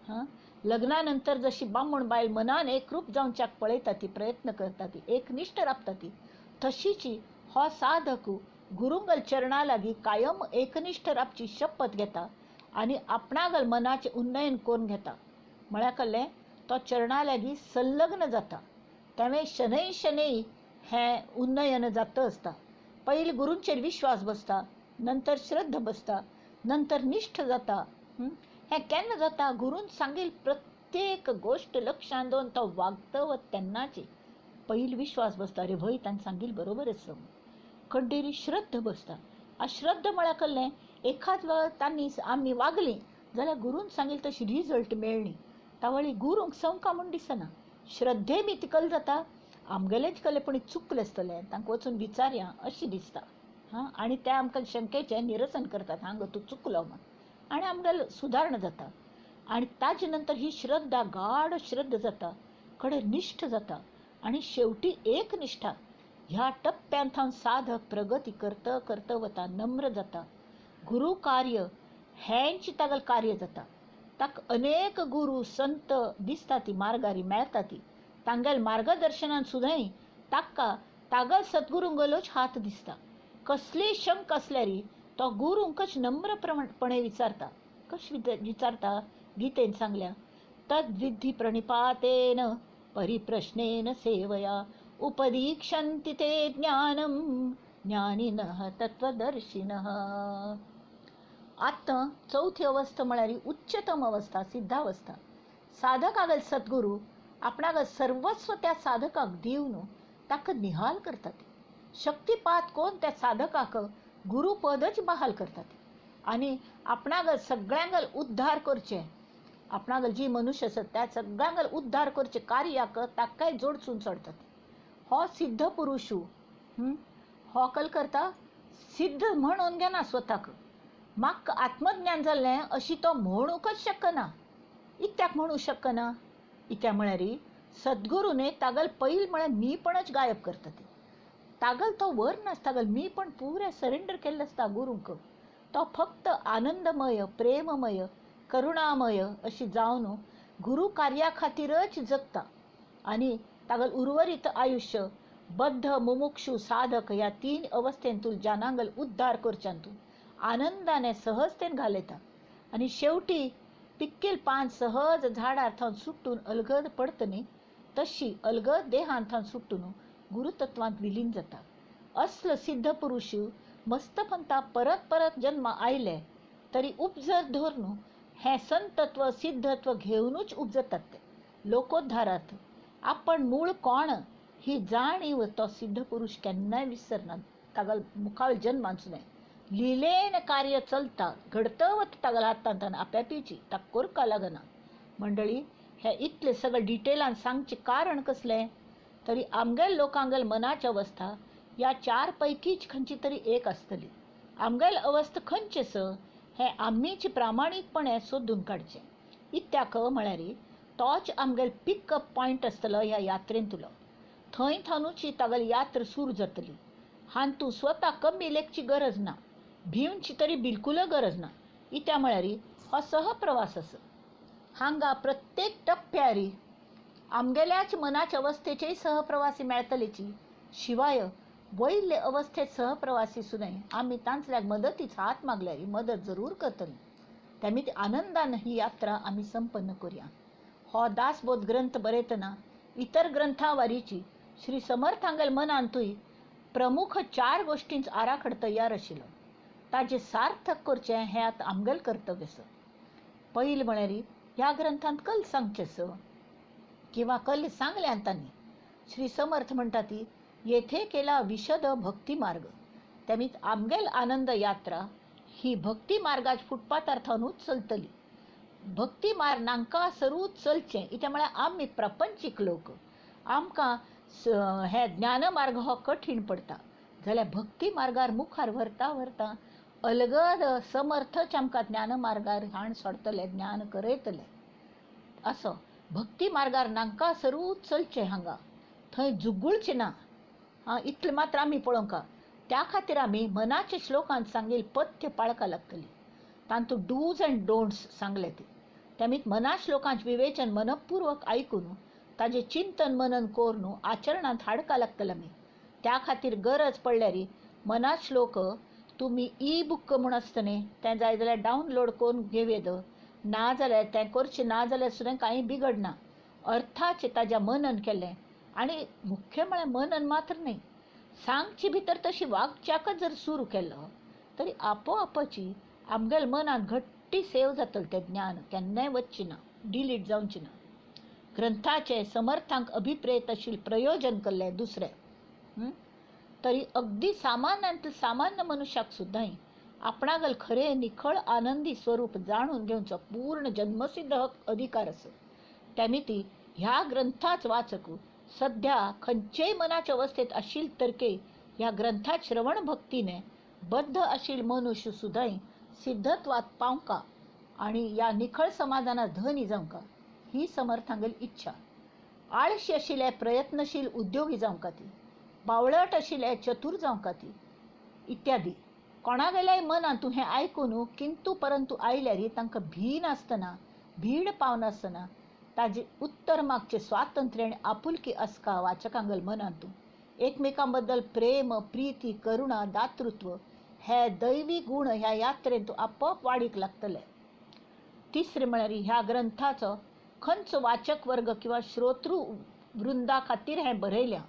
Speaker 1: हां लग्ना नंतर जशी बामण बायल मनान एकरूप जावच्याक पळयता ती प्रयत्न करता ती एकनिश्ठ राबता ती तशीची हो साधक गुरुंगल चरणा लागीं कायम एकनिश्ठ राबची शपथ घेता आनी आपणागल मनाचें उन्नयन करून घेता. म्हळ्यार कल्लें तो चरणा लागीं संलग्न जाता. तेवें शनै शनै हें उन्नयन जाता आसता. पयलीं गुरूंचेर विश्वास बसता, नंतर श्रद्धा बसता, नंतर निश्ठ जाता. हें केन्ना जाता? गुरून सांगील प्रत्येक गोश्ट लक्षांत दवरून तो वागता तेन्नाची पयलीं विश्वास बसता, अरे भय ताणें सांगील बरोबर आसा. कड्डेरी श्रद्धा बसता. अश्रद्धा म्हळ्यार कल्लें एखाद वेळार तांणी आमी वागलीं जाल्यार गुरून सांगील तशी रिजल्ट मेळ्ळी तावळी गुरूंक संवका म्हूण दिसना. श्रद्धे बी तिकल जाता आमगेलेच कले पूण चुकलें आसतलें तांकां वचून विचारया अशें दिसता. हां आनी ते आमकां शंकेचें निरसन करतात, हांगा तूं चुकलो म्हूण, आनी आमगेल सुदारणा जाता. आनी ताजे नंतर ही श्रद्धा गाढ श्रद्धा जाता, कडेन निश्ठ जाता आनी शेवटी एक निश्ठा. ह्या टप्प्यांत साधक प्रगती करत करत वता, नम्र जाता. गुरु कार्य हेंच तागेलें कार्य जाता. ताका अनेक गुरु संत दिसता ती मार्गारी मेळटा ती तांगेल मार्गदर्शनान सुद्दां ताका तागल सद्गुरूंगेलोच हात दिसता. कसलीय शंका आसल्यार तो गुरूंकच नम्रपणे विचारता. कशें विचारता? गीतेन सांगल्या, तद्विद्धि प्रणिपातेन परिप्रश्नेन सेवया उपदीक्षन्ति ते ज्ञानम ज्ञानिनः तत्वदर्शिनः. आतां चवथी अवस्था म्हळ्यार उच्चतम अवस्था, सिद्धावस्था. साधकागल सद्गुरू आपणागल सर्वस्व त्या साधकाक दिवन ताका निहाल करतात. शक्तिपात कोण त्या साधकाक गुरुपदच बहाल करतात आनी आपणागल सगळ्यांगल उद्धार करचे, आपणागल जी मनुष्य आसत त्या सगळ्यांगल उद्धार करचे कार्याक ताकाय जोडसून सोडतात. हो सिद्ध पुरुशू हो कल करता सिद्ध म्हणून घेना स्वताक, म्हाका आत्मज्ञान जाल्लें अशी तो म्हणूंकच शकना. इत्याक म्हणूंक शकना? इत्या म्हळ्यार सद्गुरूने तागल पैल म्हळ्यार मीपणच गायब करता. ती तागल तो वर नासता, तागल मी पण पुरें सरेंडर केल्लें आसता गुरूंक. तो फक्त आनंदमय, प्रेममय, करुणामय अशी जावन गुरु कार्या खातीरच जगता आनी तागल उर्वरीत आयुष्य बद्ध, मुमुक्षु, साधक ह्या तीन अवस्थेंतून जानांगल उद्धार करच्यांतून आनंदाने सहजतेन घालयता आनी शेवटी पिक्केल पान सहज झाडार थावन सुटून अलगद पडत न्ही तशी अलगद देहान थावन सुटून गुरुतत्वांत विलीन जाता. असलो सिद्ध पुरुश मस्तपंता परत परत जन्म आयले तरी उपजत धरून हें संतत्व सिद्धत्व घेवनूच उपजतात ते लोकोद्धारार्थ. आपण मूळ कोण ही जाणीव तो सिद्ध पुरुश केन्नाय विसरना. तागल मुखावेल जन्मांचो न्हय, लिलेन कार्य चलता घडत वता तागल हातांत आप्यापीची ताका कोरका लागना. मंडळी, हे इतले सगळे डिटेलान सांगचें कारण कसलें तरी आमगेल लोकांगेल मनाची अवस्था ह्या चार पैकीच खंयची तरी एक आसतली. आमगेल अवस्था खंयचें स हें आमीच प्रामाणीकपणे सोदून काडचें. इत्याक म्हळ्यार तोच आमगेल पिकअप पॉयंट आसतलो ह्या यात्रेंतलो. थंय थावनूच तागेली यात्रा सुरू जातली. हांतू स्वता कमी लेखची गरज ना, भिवची तरी बिलकूल गरज ना. इत्या म्हळ्यार हो सहप्रवास आसा. हांगा प्रत्येक टप्प्यारी आमगेल्याच मनाच्या अवस्थेचेय सहप्रवासी मेळटलेची. शिवाय वयले अवस्थेत सहप्रवासी सुद्दां आमी तांचल्याक मदतीच हात मागल्यार मदत जरूर करतली. तेमी आनंदान ही यात्रा आमी संपन्न करुया. हो दासबोध ग्रंथ बरयतना इतर ग्रंथावारीची श्री समर्थांगेल मनांतूय प्रमुख चार गोष्टींच आराखडो तयार आशिल्लो. ताजें सार्थक करचें हें आतां आमगेलें कर्तव्य आसा. पयलीं म्हळ्यार ह्या ग्रंथांत कल सांगचें स किंवा कल सांगल्यान तांणी. श्री समर्थ म्हणटा ती येथे केला विशद भक्ती मार्ग. तेमीच आमगेल आनंद यात्रा ही भक्ती मार्गाच फुटपाथार थावनूच चलतली. भक्ती मार्ग नांका सरूच चलचें. इत्या म्हळ्यार आमी प्रपंचीक लोक, आमकां हे ज्ञानमार्ग हो कठीण पडटा. जाल्यार भक्ती मार्गार मुखार व्हरता व्हरता अलगद समर्थच आमकां ज्ञानमार्गार हाण सोडतले, ज्ञान करयतले. असो भक्ती मार्गार नांका सरूच चलचें, हांगा थंय जुगुळचें ना. आं, इतलें मात्र आमी पळोवंक. त्या खातीर आमी मनाच्या श्लोकांत सांगील पथ्य पाळका लागतली. तांतूत डूज अँड डोंट्स सांगले ती. तेमीत मना श्लोकांत विवेचन मनपूर्वक आयकून ताजें चिंतन मनन करून आचरणांत हाडका लागतले आमी. त्या खातीर गरज पडल्यार मना श्लोक तुमी ई बूक म्हूण आसता न्ही तें जाय जाल्यार डावनलोड करून घेवं येता. ना जाल्यार तें करचें ना जाल्यार सुद्दां कांय बिगडना. अर्थाचें ताजें मनन केलें आनी मुख्य म्हळ्यार मनन मात्र न्हय, सांगचे भितर तशी वागच्याकच जर सुरू केलो तरी आपोआपाची आमगेल मनांत घट्टी सेव जातलें तें ज्ञान, केन्नाय वचचें ना, डिलीट जावचें ना. ग्रंथाचें समर्थांक अभिप्रेत आशिल्लें प्रयोजन केल्लें दुसरें तरी अगदी सामान्यांतले सामान्य मनुष्याक सुद्दां आपणागल खरें निखळ आनंदी स्वरूप जाणून घेवचो पूर्ण जन्मसिद्ध हक अधिकार आसा. त्यामिती ह्या ग्रंथाच वाचक सध्या खंयचेय मनाच्या अवस्थेत आशिल्ले तरके ह्या ग्रंथात श्रवण भक्तीने बद्ध आशिल्ले मनुष्य सुद्दां सिद्धत्वात पावंका आनी ह्या निखळ समाधानात धनी जावंका ही समर्थांगेली इच्छा. आळशी आशिल्ले प्रयत्नशील उद्योगी जावंका ती, बावळट आशिल्ले चतूर जावंका ती, इत्यादी. कोणागेल्याय मनांत हें आयकून किंतु परंतु आयल्यार तांकां भी नासतना, भीड पावनासतना ताजे उत्तर मागचें स्वातंत्र्य आनी आपुलकी आसका वाचकांगेल मनांतू. एकमेकां बद्दल प्रेम, प्रीती, करुणा, दातृत्व हे दैवी गुण ह्या यात्रेंत आपोआप वाडीक लागतले. तिसरें म्हळ्यार ह्या ग्रंथाचो खंयचो वाचक वर्ग किंवा श्रोतृ वृंदा खातीर हें बरयल्या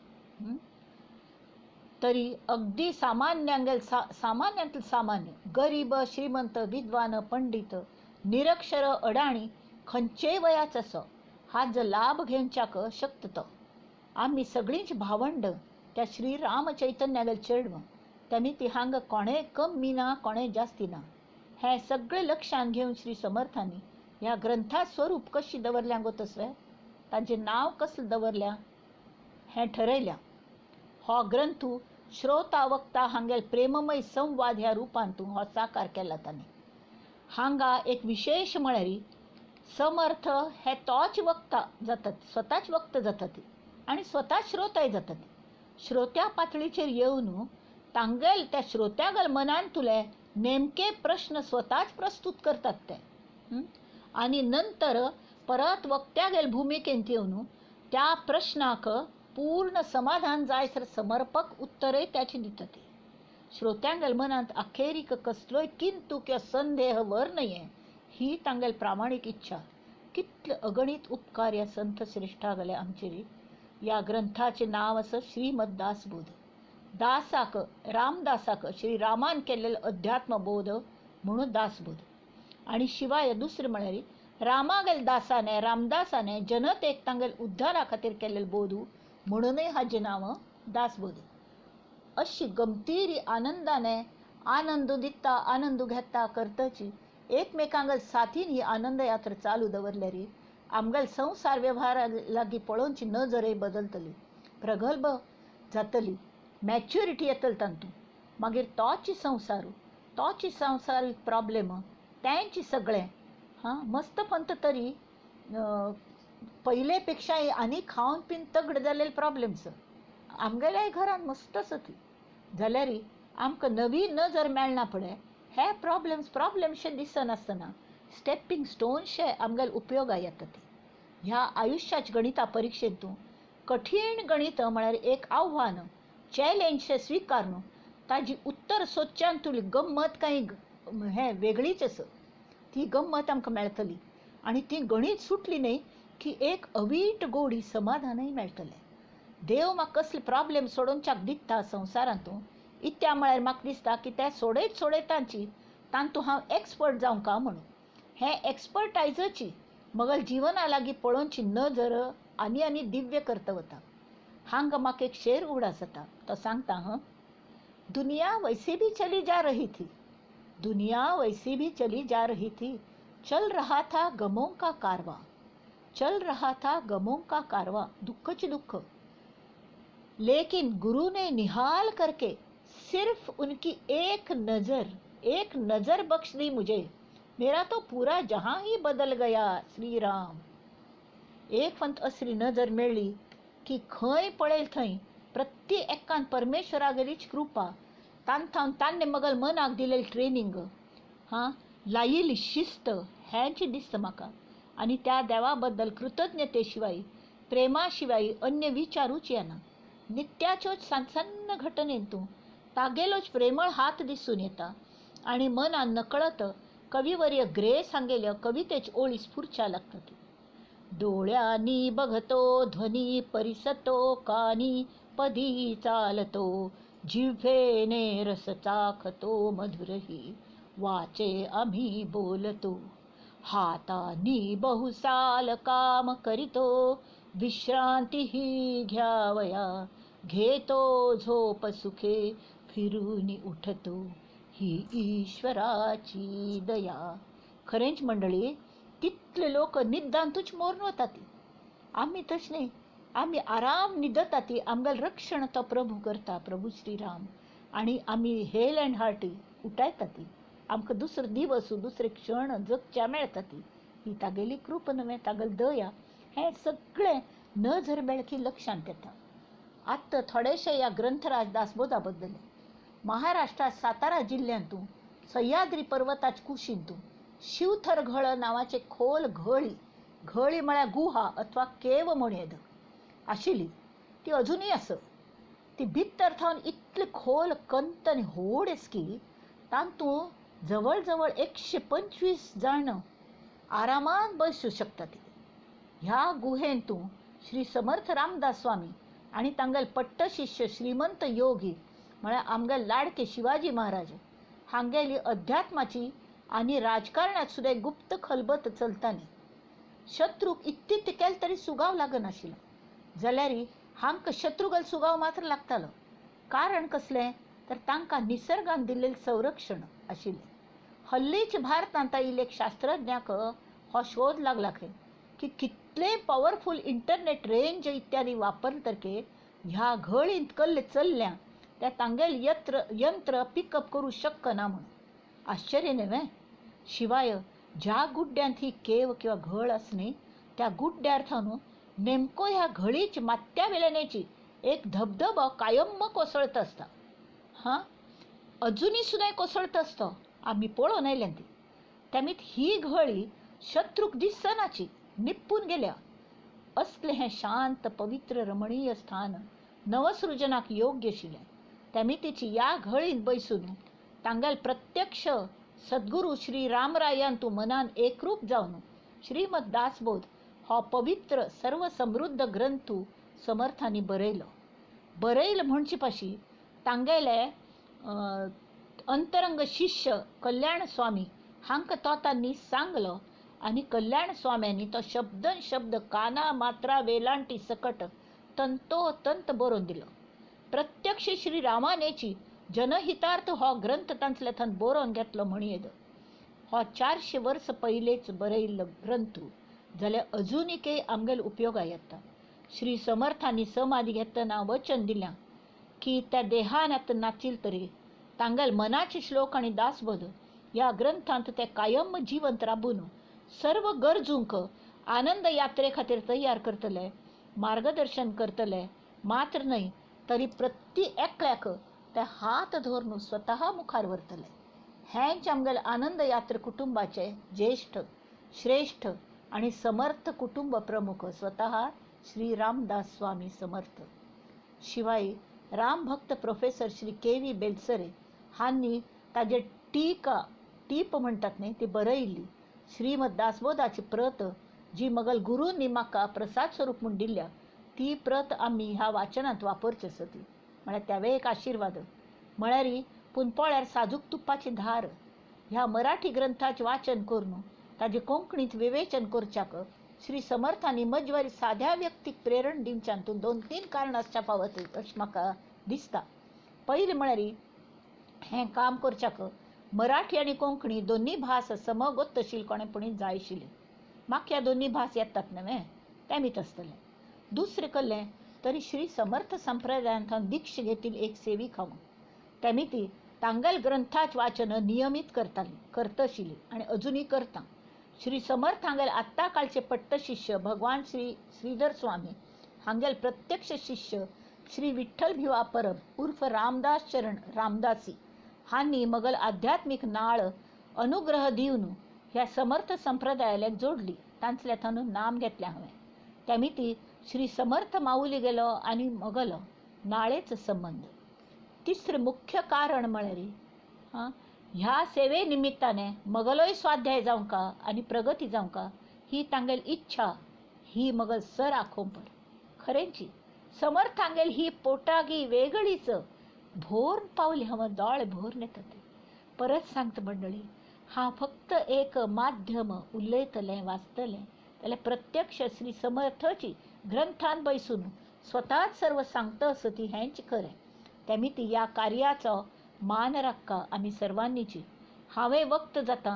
Speaker 1: तरी अगदी सामान्यांगेल सामान्यांतले सामान्य गरीब श्रीमंत विद्वान पंडित निरक्षर अडाणी खंयचेय वयाच असो हाजो लाभ घेवच्याक शक्त तो. आमी सगळींच भावंड त्या श्री राम चैतन्यागेल चेडवां त्यांनी ती हांगा कोणें कमी ना कोणें जास्ती ना हें सगळें लक्षांत घेवन श्री समर्थांनी ह्या ग्रंथा स्वरूप कशी दवरल्या गो तसलें ताजें नांव कसलें दवरल्या हें ठरयल्या. हो ग्रंथ श्रोता वक्ता हांगेल प्रेममय संवाद ह्या रुपांतू हो साकार केला ताणें. हांगा एक विशेश म्हळ्यार समर्थ हे तोच वक्ता जातात, स्वताच वक्त जातात आनी स्वताच श्रोताय जातात. श्रोत्या पातळीचेर येवन तांगेल त्या श्रोत्यागेल मनांतुले नेमके प्रश्न स्वताच प्रस्तुत करतात ते आनी नंतर परत वक्त्यागेल भुमिकेंत येवन त्या प्रश्नाक पूर्ण समाधान जायसर समर्पक उत्तरय त्याची दितात. श्रोत्यांगेल मनांत अखेरीक कसलोय किंतु किंवा संदेह वर नये ही तांगेल प्रामाणीक इच्छा. कितले अगणित उपकार ह्या संत श्रेष्ठागेले आमचेर. ह्या ग्रंथाचें नांव आसा श्रीमद दासबोध. दासाक रामदासाक श्री रामान केल्लेलो अध्यात्मबोध म्हणून दासबोध. आनी शिवाय दुसरें म्हळ्यार रामागेल दासाने रामदासाने जनतेक तांगेल उद्धारा खातीर केल्लेलो बोध म्हणूनय हाजें नांव दासबोध. अशी गमतीरी आनंदाने आनंद दिता आनंद घेता करतची एकमेकांगेल साथीन ही आनंद यात्रा चालू दवरल्यार आमगेल संवसार व्यवहारा लागीं पळोवची नजरय बदलतली, प्रगल्भ जातली, मॅच्युरिटी येतली तातूंत. मागीर तोच संवसार तोच संवसारीक प्रॉब्लेम तेंच सगळें हां मस्त पंत तरी पयले पेक्षाय आनी खावन पीवन तगड जाल्ले प्रॉब्लेम्स आमगेल्याय घरान मस्त आसा ती जाल्यार आमकां नवी नजर मेळना पळय हे प्रॉब्लेम्स प्रॉब्लेमशे दिसनासतना स्टेपिंग स्टोनशे आमगेले उपयोगा येता ते. ह्या आयुश्याच्या गणिता परिक्षेंतू कठीण गणित म्हळ्यार एक आव्हान चॅलेंजशें स्विकारून ताजी उत्तर सोदच्यान तुली गम्मत कांय हें वेगळीच आसा. ती गम्मत आमकां मेळटली आनी ती गणीत सुटली न्हय की एक अवीट गोडी समाधानय मेळटलें. देव म्हाका कसले प्रॉब्लेम सोडोवच्याक दिता संवसारांतू इत्या म्हळ्यार म्हाका दिसता की ते सोडयत सोडयतांची तांतू हांव एक्सपर्ट जावंक म्हणून. हें एक्सपर्टायजची मगल जिवना लागीं पळोवची नजर आनी आनी दिव्य करता वता. हांगा म्हाका एक शेर उगडास जाता तो सांगता हां. दुनिया वैसी भी चली जा रही थी, दुनिया वैसी भी चली जा रही थी, चल रहा था गमों का कारवा, चल रहा था गमों का कारवा. दुःखच दुःख, लेकिन गुरु ने निहाल करके सिर्फ उनकी एक नजर बख्श दी मुझे, मेरा तो पूरा जहां ही बदल गया श्री राम. एक फंत असली नजर मेळ्ळी की खंय पळयल थंय प्रत्येक एकान परमेश्वरागेलीच कृपा तांथावन तान्ने मगल मनाक दिलेली ट्रेनिंग हां लायिल्ली शिस्त हेंच दिसता म्हाका. आनी त्या देवा बद्दल कृतज्ञते शिवाय प्रेमा शिवाय अन्य विचारूच येना. नित्याच्योच सान्न घटनेंतू तागेलोच प्रेमळ हात दिसून येता आनी मनान नकळत कविवर्य ग्रे सांगेल्या कवितेच ओळी स्फुरच्या लागतात. डोळ्यांनी बघतो ध्वनी परिसतो कानी पदी चालतो जिव्हेने रस चाखतो मधुरही वाचे आम्ही बोलतो हातानी बहुसाल काम करीतो विश्रांती ही घ्यावया घेतो झोप सुखे फिरून उठतो ही ईश्वराची दया. खरेंच मंडळी कितले लोक निद्दांतूच मोरून वतात. आमी तशें न्ही, आमी आराम न्हिदता ती आमगेलें रक्षण तो प्रभू करता, प्रभू श्रीराम. आनी आमी हेल अँड हार्टी उठायता ती आमकां दुसरो दिवस दुसरे क्षण जगच्या मेळटा ती ही तागेली कृपा न्हय तागेली दया. हें सगळें नजर मेळकी लक्षांत येता. आतां थोडेशे ह्या ग्रंथराज दासबोधा बद्दल. महाराष्ट्रात सातारा जिल्ल्यांतू सह्याद्री पर्वताच्या कुशींतू शिवथर घळ नांवाचे खोल घळी, घळी म्हळ्यार गुहा अथवा केव म्हूण येद आशिल्ली ती अजुनूय आसा. ती भितर थावन इतली खोल कंत आनी व्हड आसा की तातूंत जवळ जवळ 125 जाण आरामान बसूं शकता. ती ह्या गुहेंतू श्री समर्थ रामदास स्वामी आनी तांगेल पट्टशिष्य श्रीमंत योगी म्हळ्यार आमगेल लाडके शिवाजी महाराज हांगेली अध्यात्माची आनी राजकारणांत सुद्दां गुप्त खलबत चलताली. शत्रूक इत्तित केलें तरी सुगाव लागनाशिल्लो, जाल्यार हांकां शत्रुगल सुगाव मात्र लागतालो. कारण कसलें तर तांकां निसर्गान दिल्लें संरक्षण आशिल्लें. हल्लीच भारतांत आयिल्ले एक शास्त्रज्ञाक हो शोध लागला खंय की कितले पॉवरफूल इंटरनेट रेंज इत्यादी वापरले तरके ह्या घळींत कल्ले चल्ल्या त्या तांगेल यंत्र पिकअप करूं शकना म्हणून. आश्चर्य न्हय? शिवाय ज्या गुड्ड्यांत ही केव किंवा घळ आसली त्या गुड्ड्यार थावन नेमको ह्या घळीच मात्या वेल्यानेची एक धबधबो कायम कोसळत आसता. हां, अजुनूय सुद्दां कोसळत आसता, आमी पळोवन आयल्या ती. त्यामीत ही घळी शत्रूक दिसनाची, निपून गेल्या. असलें हें शांत पवित्र रमणीय स्थान नवसृजनाक योग्य आशिल्लें. त्यामितीची ह्या घळींत बैसून तांगेल प्रत्यक्ष सद्गुरू श्री रामरायान तूं मनान एकरूप जावन श्रीमद दासबोध हो पवित्र सर्वसमृद्ध ग्रंथू समर्थांनी बरयलो. बरयल म्हणचे पाशी तांगेले अंतरंग शिष्य कल्याण स्वामी हांकां तो तांणी सांगलो आनी कल्याण स्वाम्यांनी तो शब्दन शब्द काना मात्रा वेलांटी सकट तंतोतंत बरोवन दिलो. प्रत्यक्ष श्री रामानेची जनहितार्थ हो ग्रंथ तांतल्या थंय बरोवन घेतलो म्हणयेद. हो 400 वर्स पयलेच बरयल्लो ग्रंथ जाल्यार अजुनूय आमगेल उपयोगा येता. श्री समर्थांनी समाधी घेतना वचन दिलां की त्या देहान आतां नाचील तरी तांगेल मनाचे श्लोक आनी दासबोध ह्या ग्रंथांत ते कायम जिवंत राबून सर्व गरजूंक आनंद यात्रे खातीर तयार करतले, मार्गदर्शन करतले मात्र न्हय तरी प्रति एकल्याक ते हात धरून स्वतः मुखार व्हरतले. हेंच आमगेले आनंद यात्रा कुटुंबाचे ज्येष्ठ श्रेष्ठ आनी समर्थ कुटुंब प्रमुख स्वतः श्री रामदास स्वामी समर्थ. शिवाय रामभक्त professor Shri K V Belsare हांणी ताजे टीका टीप म्हणटात न्ही ती बरयल्ली श्रीमद दासबोधाची प्रत जी मगल गुरूंनी म्हाका प्रसाद स्वरूप म्हूण दिल्या ती प्रत आमी ह्या वाचनांत वापरची आसा. ती म्हळ्यार त्यावे एक आशिर्वाद म्हळ्यार पूण पळ्यार साजूक तुपाची धार. ह्या मराठी ग्रंथाचें वाचन करून ताजें कोंकणींत विवेचन करच्याक श्री समर्थांनी मजवारी साद्या व्यक्तीक प्रेरण दिवच्यातून 2-3 कारणां आसच्या पावत अशें म्हाका दिसता. पयलें म्हळ्यार हें काम करच्याक मराठी आनी कोंकणी दोनूय भास समगोत्तशील कोणेपणी जाय आशिल्ली. म्हाका ह्या दोनूय भास येतात न्हय तेमीत आसतलें. दुसरें कल्लें तरी श्री समर्थ संप्रदायांत दीक्ष घेतिल्ली एक सेविका हांव. तेमी तांगेल ग्रंथाच वाचन नियमीत करताली, करतशिल्ली आनी अजुनूय करता. श्री समर्थ हांगेल आत्तां काळचे पट्टशिष्य भगवान श्री श्रीधर स्वामी हांगेल प्रत्यक्ष शिष्य श्री विठ्ठल भिवा परब उर्फ रामदास चरण रामदासी हांणी मगल आध्यात्मीक नाळ अनुग्रह दिवन ह्या समर्थ संप्रदायाक जोडली. तांतल्या थानून नाम घेतलें हांवें. त्यामिती श्री समर्थ माऊली गेलो आनी मगलो नाळेच संबंद. तिसरें मुख्य कारण म्हळ्यार ह्या सेवे निमित्ताने मगलोय स्वाध्याय जावंका आनी प्रगती जावंका ही तांगेल इच्छा ही मगल सर आखोवंक खरेंची. समर्थ हांगेल ही पोटागी वेगळीच भोर पावली हांव दोळे भोर येता. परत सांगता मंडळी, हांव फक्त एक माध्यम उलयतलें वाचतलें जाल्यार प्रत्यक्ष श्री समर्थची ग्रंथान बैसून स्वताच सर्व सांगता आसा ती हेंच खरें. तेमी ह्या कार्याचो मान राखका आमी सर्वांनीची. हांवें वक्त जाता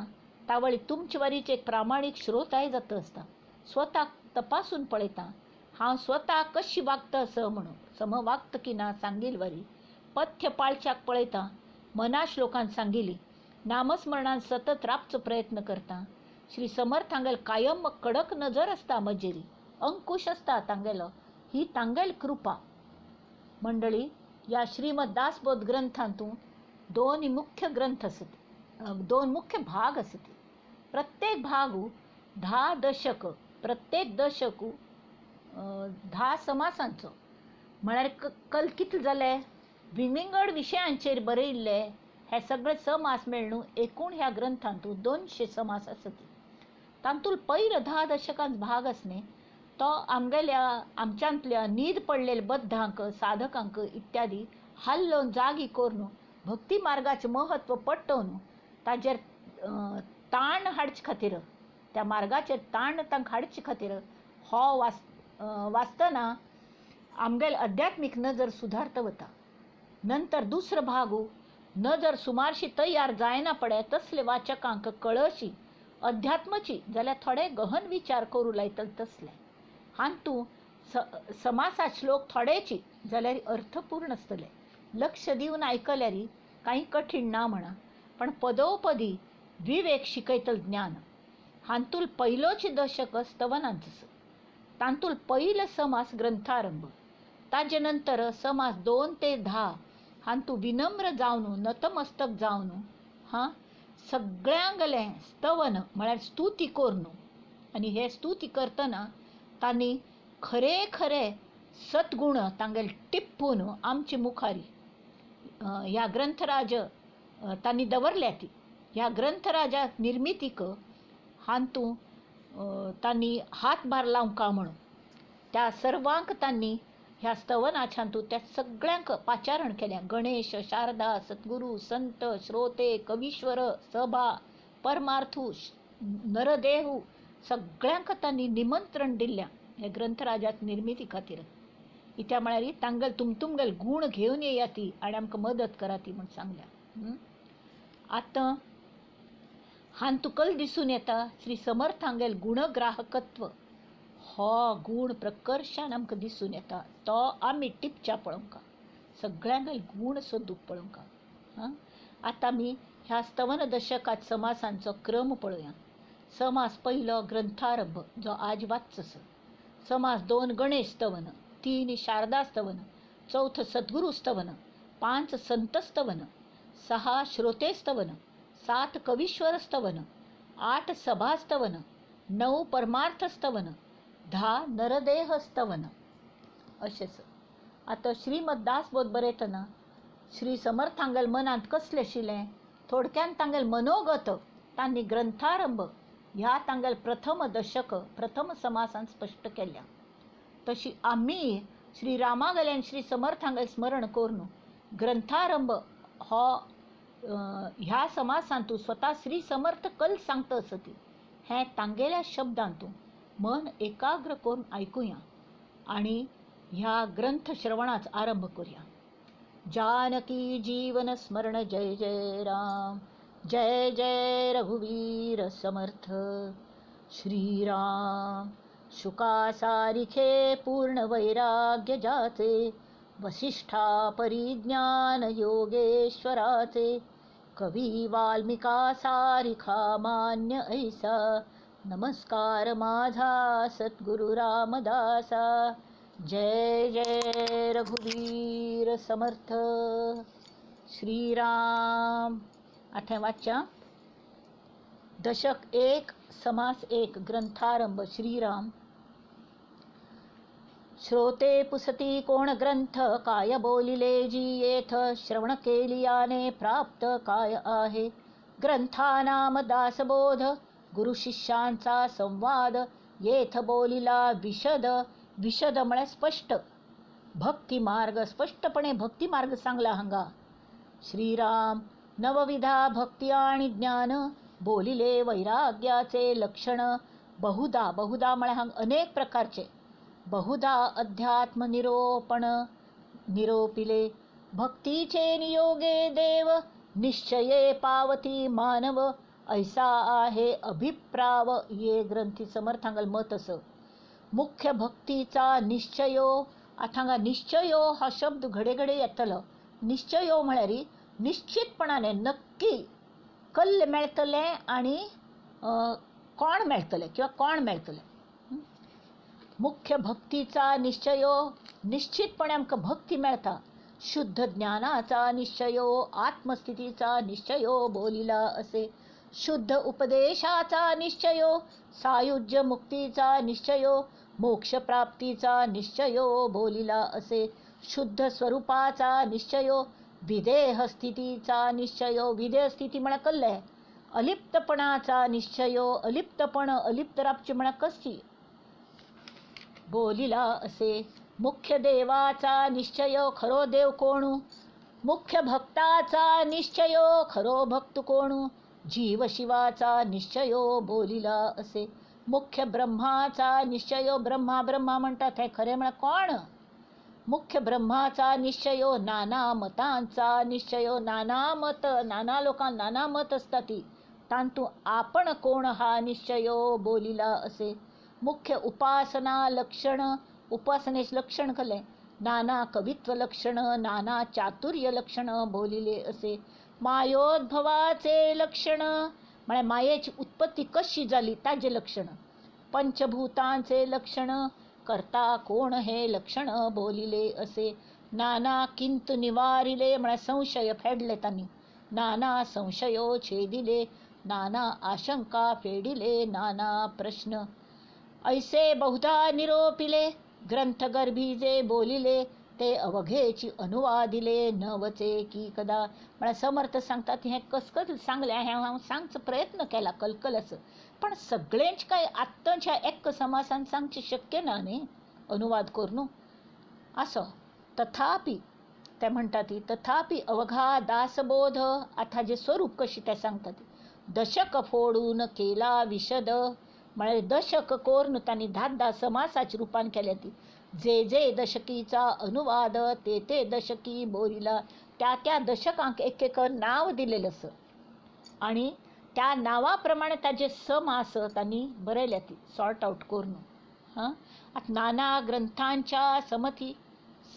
Speaker 1: तावळी तुमचे वारीचे एक प्रामाणीक श्रोताय जाता आसता. स्वताक तपासून पळयता हांव स्वता कशी वागता आसा म्हणून, सम वागता की ना सांगील वारी पथ्य पाळच्याक पळयता, मना श्लोकान सांगिली नामस्मरणान सतत राबचो प्रयत्न करता. श्री समर्थ हांगेल कायम कडक नजर आसता म्हजेरी, अंकुश आसता तांगेलो, ही तांगेल कृपा. मंडळी, ह्या श्रीमद दासबोध ग्रंथांतू 2 मुख्य ग्रंथ आसत, 2 मुख्य भाग आसत. प्रत्येक भाग 10 दशक, प्रत्येक दशक 10 समासांचो म्हळ्यार कल कितले जाले विंगड विशयांचेर बरयिल्ले हे सगळे समास मेळ्ळू एकूण ह्या ग्रंथांतू 200 समास आसत. तातूंत पयलो 10 दशकांत भाग आसने तो आमगेल्या आमच्यांतल्या न्हीद पडलेले बद्धांक साधकांक इत्यादी हाल्लोवन जागी करून भक्ती मार्गाचें महत्व पटोवन ताजेर ताण हाडचे खातीर, त्या मार्गाचेर ताण तांकां हाडचे खातीर हो वाचतना आमगेले अध्यात्मीक नजर सुधारता वता. नंतर दुसरो भागू नजर सुमारशी तयार जायना पडे तसले वाचकांक कळशी अध्यात्मची जाल्यार थोडे गहन विचार करूं लायतले तसले. हांतू समासा श्लोक थोडेची जाल्यार अर्थपूर्ण आसतले. लक्ष दिवन आयकल्यार कांय कठीण ना म्हणा, पण पदोपदी विवेक शिकयतल ज्ञान. हांतूल पयलोच दशक स्तवनांचो, तांतूल पयलो समास ग्रंथारंभ, ताजे नंतर समास 2 ते 10 हांतू विनम्र जावन नतमस्तक जावन हां सगळ्यांगलें स्तवन म्हळ्यार स्तुती करून, आनी हे स्तुती करतना तांणी खरे खरे सद्गुण तांगेले टिप्पून आमचे मुखारी ह्या ग्रंथराज तांणी दवरल्या ती ह्या ग्रंथराजा निर्मितीक हांतू तांणी हातभार लावंक म्हणून त्या सर्वांक तांणी ह्या स्तवनाच्यांतू त्या सगळ्यांक पाचारण केल्या. गणेश, शारदा, सद्गुरू, संत, श्रोते, कवीश्वर, सभा, परमार्थू, नरदेहू सगळ्यांक तांणी निमंत्रण दिल्ल्या हे ग्रंथराजात निर्मिती खातीर. इत्या म्हळ्यार तांगेल तुमगेल गूण घेवन येया ती आनी आमकां मदत करा ती म्हूण सांगल्या. आतां हांतुकल दिसून येता श्री समर्थांगेल गुणग्राहकत्व हो गूण प्रकर्शान आमकां दिसून येता, तो आमी टिपच्या पळोवंका, सगळ्यांगेल गूण सोदूंक पळोवंका. हां, आतां आमी ह्या स्तवन दशकात समासांचो क्रम पळोवया. समास पयलो ग्रंथारंभ जो आज वाचचो, समास 2 गणेश स्तवन, 3 शारदा स्तवन, 4 सद्गुरू स्तवन, 5 संत स्तवन, 6 श्रोते स्तवन, 7 कवीश्वर स्तवन, 8 सभा स्तवन, 9 परमार्थ स्तवन, 10 नरदेह स्तवन अशेंच. आतां श्रीमद दासबोध बरयतना श्री समर्थांगेल मनांत कसलें आशिल्लें थोडक्यान तांगेल मनोगत तांणी ग्रंथारंभ ह्या तांगेल प्रथम दशक प्रथम समासान स्पश्ट केल्या. तशी आमी श्री रामागेल्यान श्री समर्थांगेल स्मरण करून ग्रंथारंभ हो ह्या समासांतू स्वता श्री समर्थ कल सांगता आसती हें तांगेल्या शब्दांतू मन एकाग्र करून आयकुया आनी ह्या ग्रंथ श्रवणाच आरंभ करूया. जानकी जीवन स्मरण जय जय राम, जय जय रघुवीर समर्थ. श्रीराम शुकासारिखे पूर्ण वैराग्य जाचे, वसिष्ठा परिज्ञान योगेश्वराचे, कवी वाल्मिका सारिखा मान्य ऐसा, नमस्कार माझा सद्गुरु रामदासा. जय जय रघुवीर समर्थ. श्रीराम. आठवें वाच्य दशक 1 समास 1 ग्रंथारंभ श्रीराम. श्रोते पुसती कोण ग्रंथ काय बोलिले जी येथ, श्रवण केलियाने प्राप्त काय आहे, ग्रंथानाम दासबोध, गुरु शिष्यांचा संवाद, येथ बोलिला विशद, विशद म्हळ्यार स्पश्ट, भक्ती मार्ग स्पष्टपणे भक्ती मार्ग सांगला हांगा. श्रीराम नवविधा भक्ती आणि ज्ञान बोलिले वैराग्याचे लक्षण, बहुधा, बहुधा म्हळ्यार हांगा अनेक प्रकारचे, बहुधा अध्यात्म निरोपण निरोपिले, भक्तीचे नियोगे देव, निश्चये पावती मानव, ऐसा आहे अभिप्राव ये ग्रंथी समर्थांगल मत असं. मुख्य भक्तीचा निश्चयो, आतां हांगा निश्चयो हा शब्द घडे घडे येतलो. निश्चयो म्हळ्यार निश्चितपणाने नक्की कल्ल मेळटलें आनी कोण मेळटलें किंवा कोण मेळटलें. मुख्य भक्तीचा निश्चयो, निश्चितपणे आमकां भक्ती मेळटा. शुद्ध ज्ञानाचा निश्चयो, आत्मस्थितीचा निश्चयो बोलिला असे, शुद्ध उपदेशाचा निश्चयो, सायुज्य मुक्तीचा निश्चयो, मोक्षप्राप्तीचा निश्चयो बोलिला असे, शुद्ध स्वरूपाचा निश्चयो, विदेह स्थितीचा निश्चयो, विदेह स्थिती म्हणा कल्ले, अलिप्तपणाचा निश्चयो, अलिप्तपण अलिप्त राबची म्हणा कशी, बोलिला असे। मुख्य देवाचा निश्चय खरो देव कोणू, मुख्य भक्ताचा निश्चय खरो भक्त कोणू, जीव शिवाचा निश्चय बोलिला असे। मुख्य ब्रह्माचा निश्चय, ब्रह्मा ब्रह्मा म्हणतात हे खरे म्हळ्यार कोण? मुख्य ब्रह्माचा निश्चय, नाना मतांचा निश्चय, नाना मत, नाना लोकांक नाना मत आसता ती, तांतू आपण कोण हा निश्चय बोलिला असे। मुख्य उपासना लक्षण, उपासनेचे लक्षण कले, नाना कवित्व लक्षण, नाना चातुर्य लक्षण बोलिले असे। मायोद्भवाचे लक्षण म्हळ्यार मायेची उत्पत्ती कशी जाली ताजे लक्षण, पंचभूतांचे लक्षण, करता कोण हे लक्षण बोलिले असे। नाना किंतु निवारिले म्हळ्यार संशय फेडले तांणी, नाना संशयो छेदिले, नाना आशंका फेडिले, नाना प्रश्न ऐसे बहुधा निरोपिले। ग्रंथगर्भी जे बोलिले ते अवघेची अनुवादिले नवचे की कदा। म्हळ्यार समर्थ सांगतात हें कसकस सांगलें हें हांव सांगचो प्रयत्न केला कलकलाचो, पण सगळेंच काय आत्तांच्या एक समासान सांगचें शक्य ना न्ही अनुवाद करून असो। तथापि ते म्हणटा ती तथापि अवघा दासबोध, आतां जे स्वरूप कशी ते सांगता ती, दशक फोडून केला विशद, म्हळ्यार दशक कोरून तांणी धा धा समासाच्या रुपान केल्या ती, जे जे दशकीचा अनुवाद ते ते दशकी बोरिला, त्या त्या दशकांक एक एक नाव दिलेलें आसा आनी त्या नांवा प्रमाणे ताजे समास तांणी बरयल्या ती सॉर्ट आवट करून। हां, आतां नाना ग्रंथांच्या समती,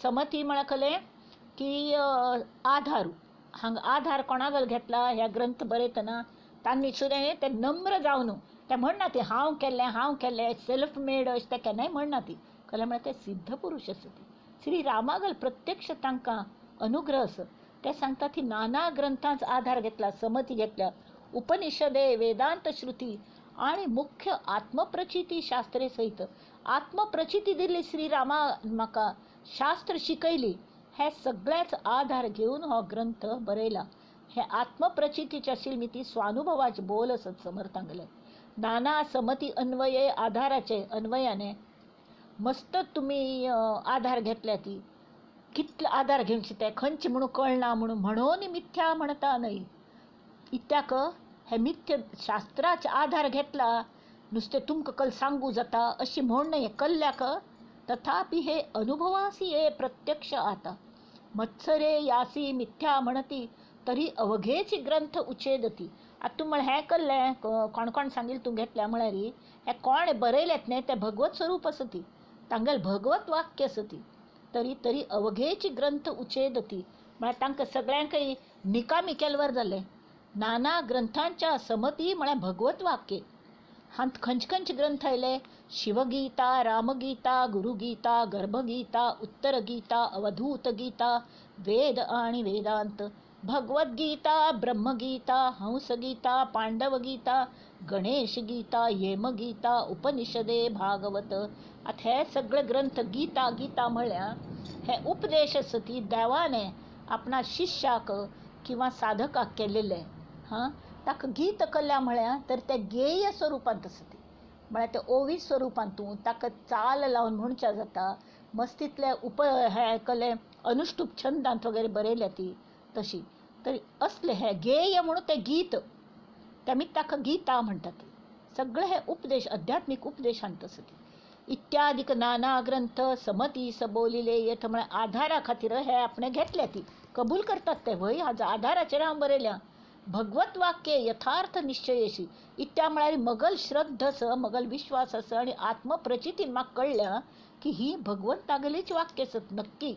Speaker 1: समती म्हळ्यार कळ्ळें की आधार, हांगा आधार कोणागेलो घेतला ह्या ग्रंथ बरयतना तांणी सुद्दां ते नम्र जावन ते म्हणना ती हांव केल्लें हांव केल्लें सेल्फ मेड अशें ते केन्नाय म्हणना ती, कळ्ळें म्हळ्यार ते सिद्ध पुरूश आसा ती, श्री रामागल प्रत्यक्ष तांकां अनुग्रह आसा। ते सांगता ती नाना ग्रंथांचो आधार घेतला, समती घेतल्या, उपनिषदे वेदांत श्रुती आणि मुख्य आत्मप्रचिती शास्त्रे सहित, आत्मप्रचिती दिली श्री रामा म्हाका, शास्त्र शिकयली, हे सगळ्याच आधार घेवन हो ग्रंथ बरयला। हे आत्मप्रचितीचे आशिल्ली ती स्वानुभवाचे बोल आसत समर्थांगेले। नाना समती अन्वये आधाराचे अन्वयाने मस्त तुमी आधार घेतल्या ती, कितलो आधार घेवचे ते खंयचे म्हणून कळना म्हणून म्हणून मिथ्या म्हणता न्हय, इत्याक हे मिथ्य शास्त्राचे आधार घेतला नुस्तें तुमकां कल सांगू जाता अशी म्हण न्हय कल्ल्याक। तथापि हे अनुभवासी हे प्रत्यक्ष आता, मत्सरे यासी मिथ्या म्हणती तरी अवघेची ग्रंथ उछेदती। आतां तूं म्हळ्यार हें कल्लें कोण कोण सांगिल्लें तूं घेतल्या म्हळ्यार हें कोण बरयलें न्हय तें भगवत स्वरूप आसा ती, तांगेलें भगवत वाक्य आसा ती, तरी तरी अवघेची ग्रंथ उछेदती म्हळ्यार तांकां सगळ्यांकय निकामी केलवर जालें। नाना ग्रंथांच्या समती म्हळ्यार भगवत वाक्य, हांत खंयचे खंयचे ग्रंथ आयले, शिवगीता, रामगीता, गुरुगीता, गर्भगीता, उत्तरगीता, अवधूत गीता, वेद आणि वेदांत, भगवद्गीता, ब्रह्मगीता, हंसगीता, पांडवगीता, गणेशगीता, येमगीता, उपनिषदे, भागवत। आतां हे सगळे ग्रंथ गीता गीता म्हळ्यार हे उपदेश आसा ती देवाने आपणा शिष्याक किंवा साधकाक केलेले। हां, ताका गीत कल्या म्हळ्यार तर ते गेय स्वरुपांत आसा ती, म्हळ्यार ते ओवी स्वरुपांतू ताका चाल लावन म्हणच्या जाता, मस्तींतले उप हे कले अनुष्टुप छंदांत वगैरे बरयल्या ती तशी, तरी असले हे गेय म्हणून ते गीत तेमी ताका गीता म्हणटात। सगळे हे उपदेश आध्यात्मीक उपदेशांत आसा ती। इत्यादिक नाना ग्रंथ समती सबोलिले येत म्हळ्यार आधारा खातीर हे आपणें घेतल्या ती कबूल करतात ते, व्हय हाजो आधाराचेर हांव बरयल्या। भगवत वाक्य यथार्थ निश्चयेशी, इत्या म्हळ्यार मगल श्रद्धा आसा, मगल विश्वास आसा आनी आत्मप्रचितीन म्हाका कळ्ळ्या की ही भगवंतागेलीच वाक्य आसत नक्की।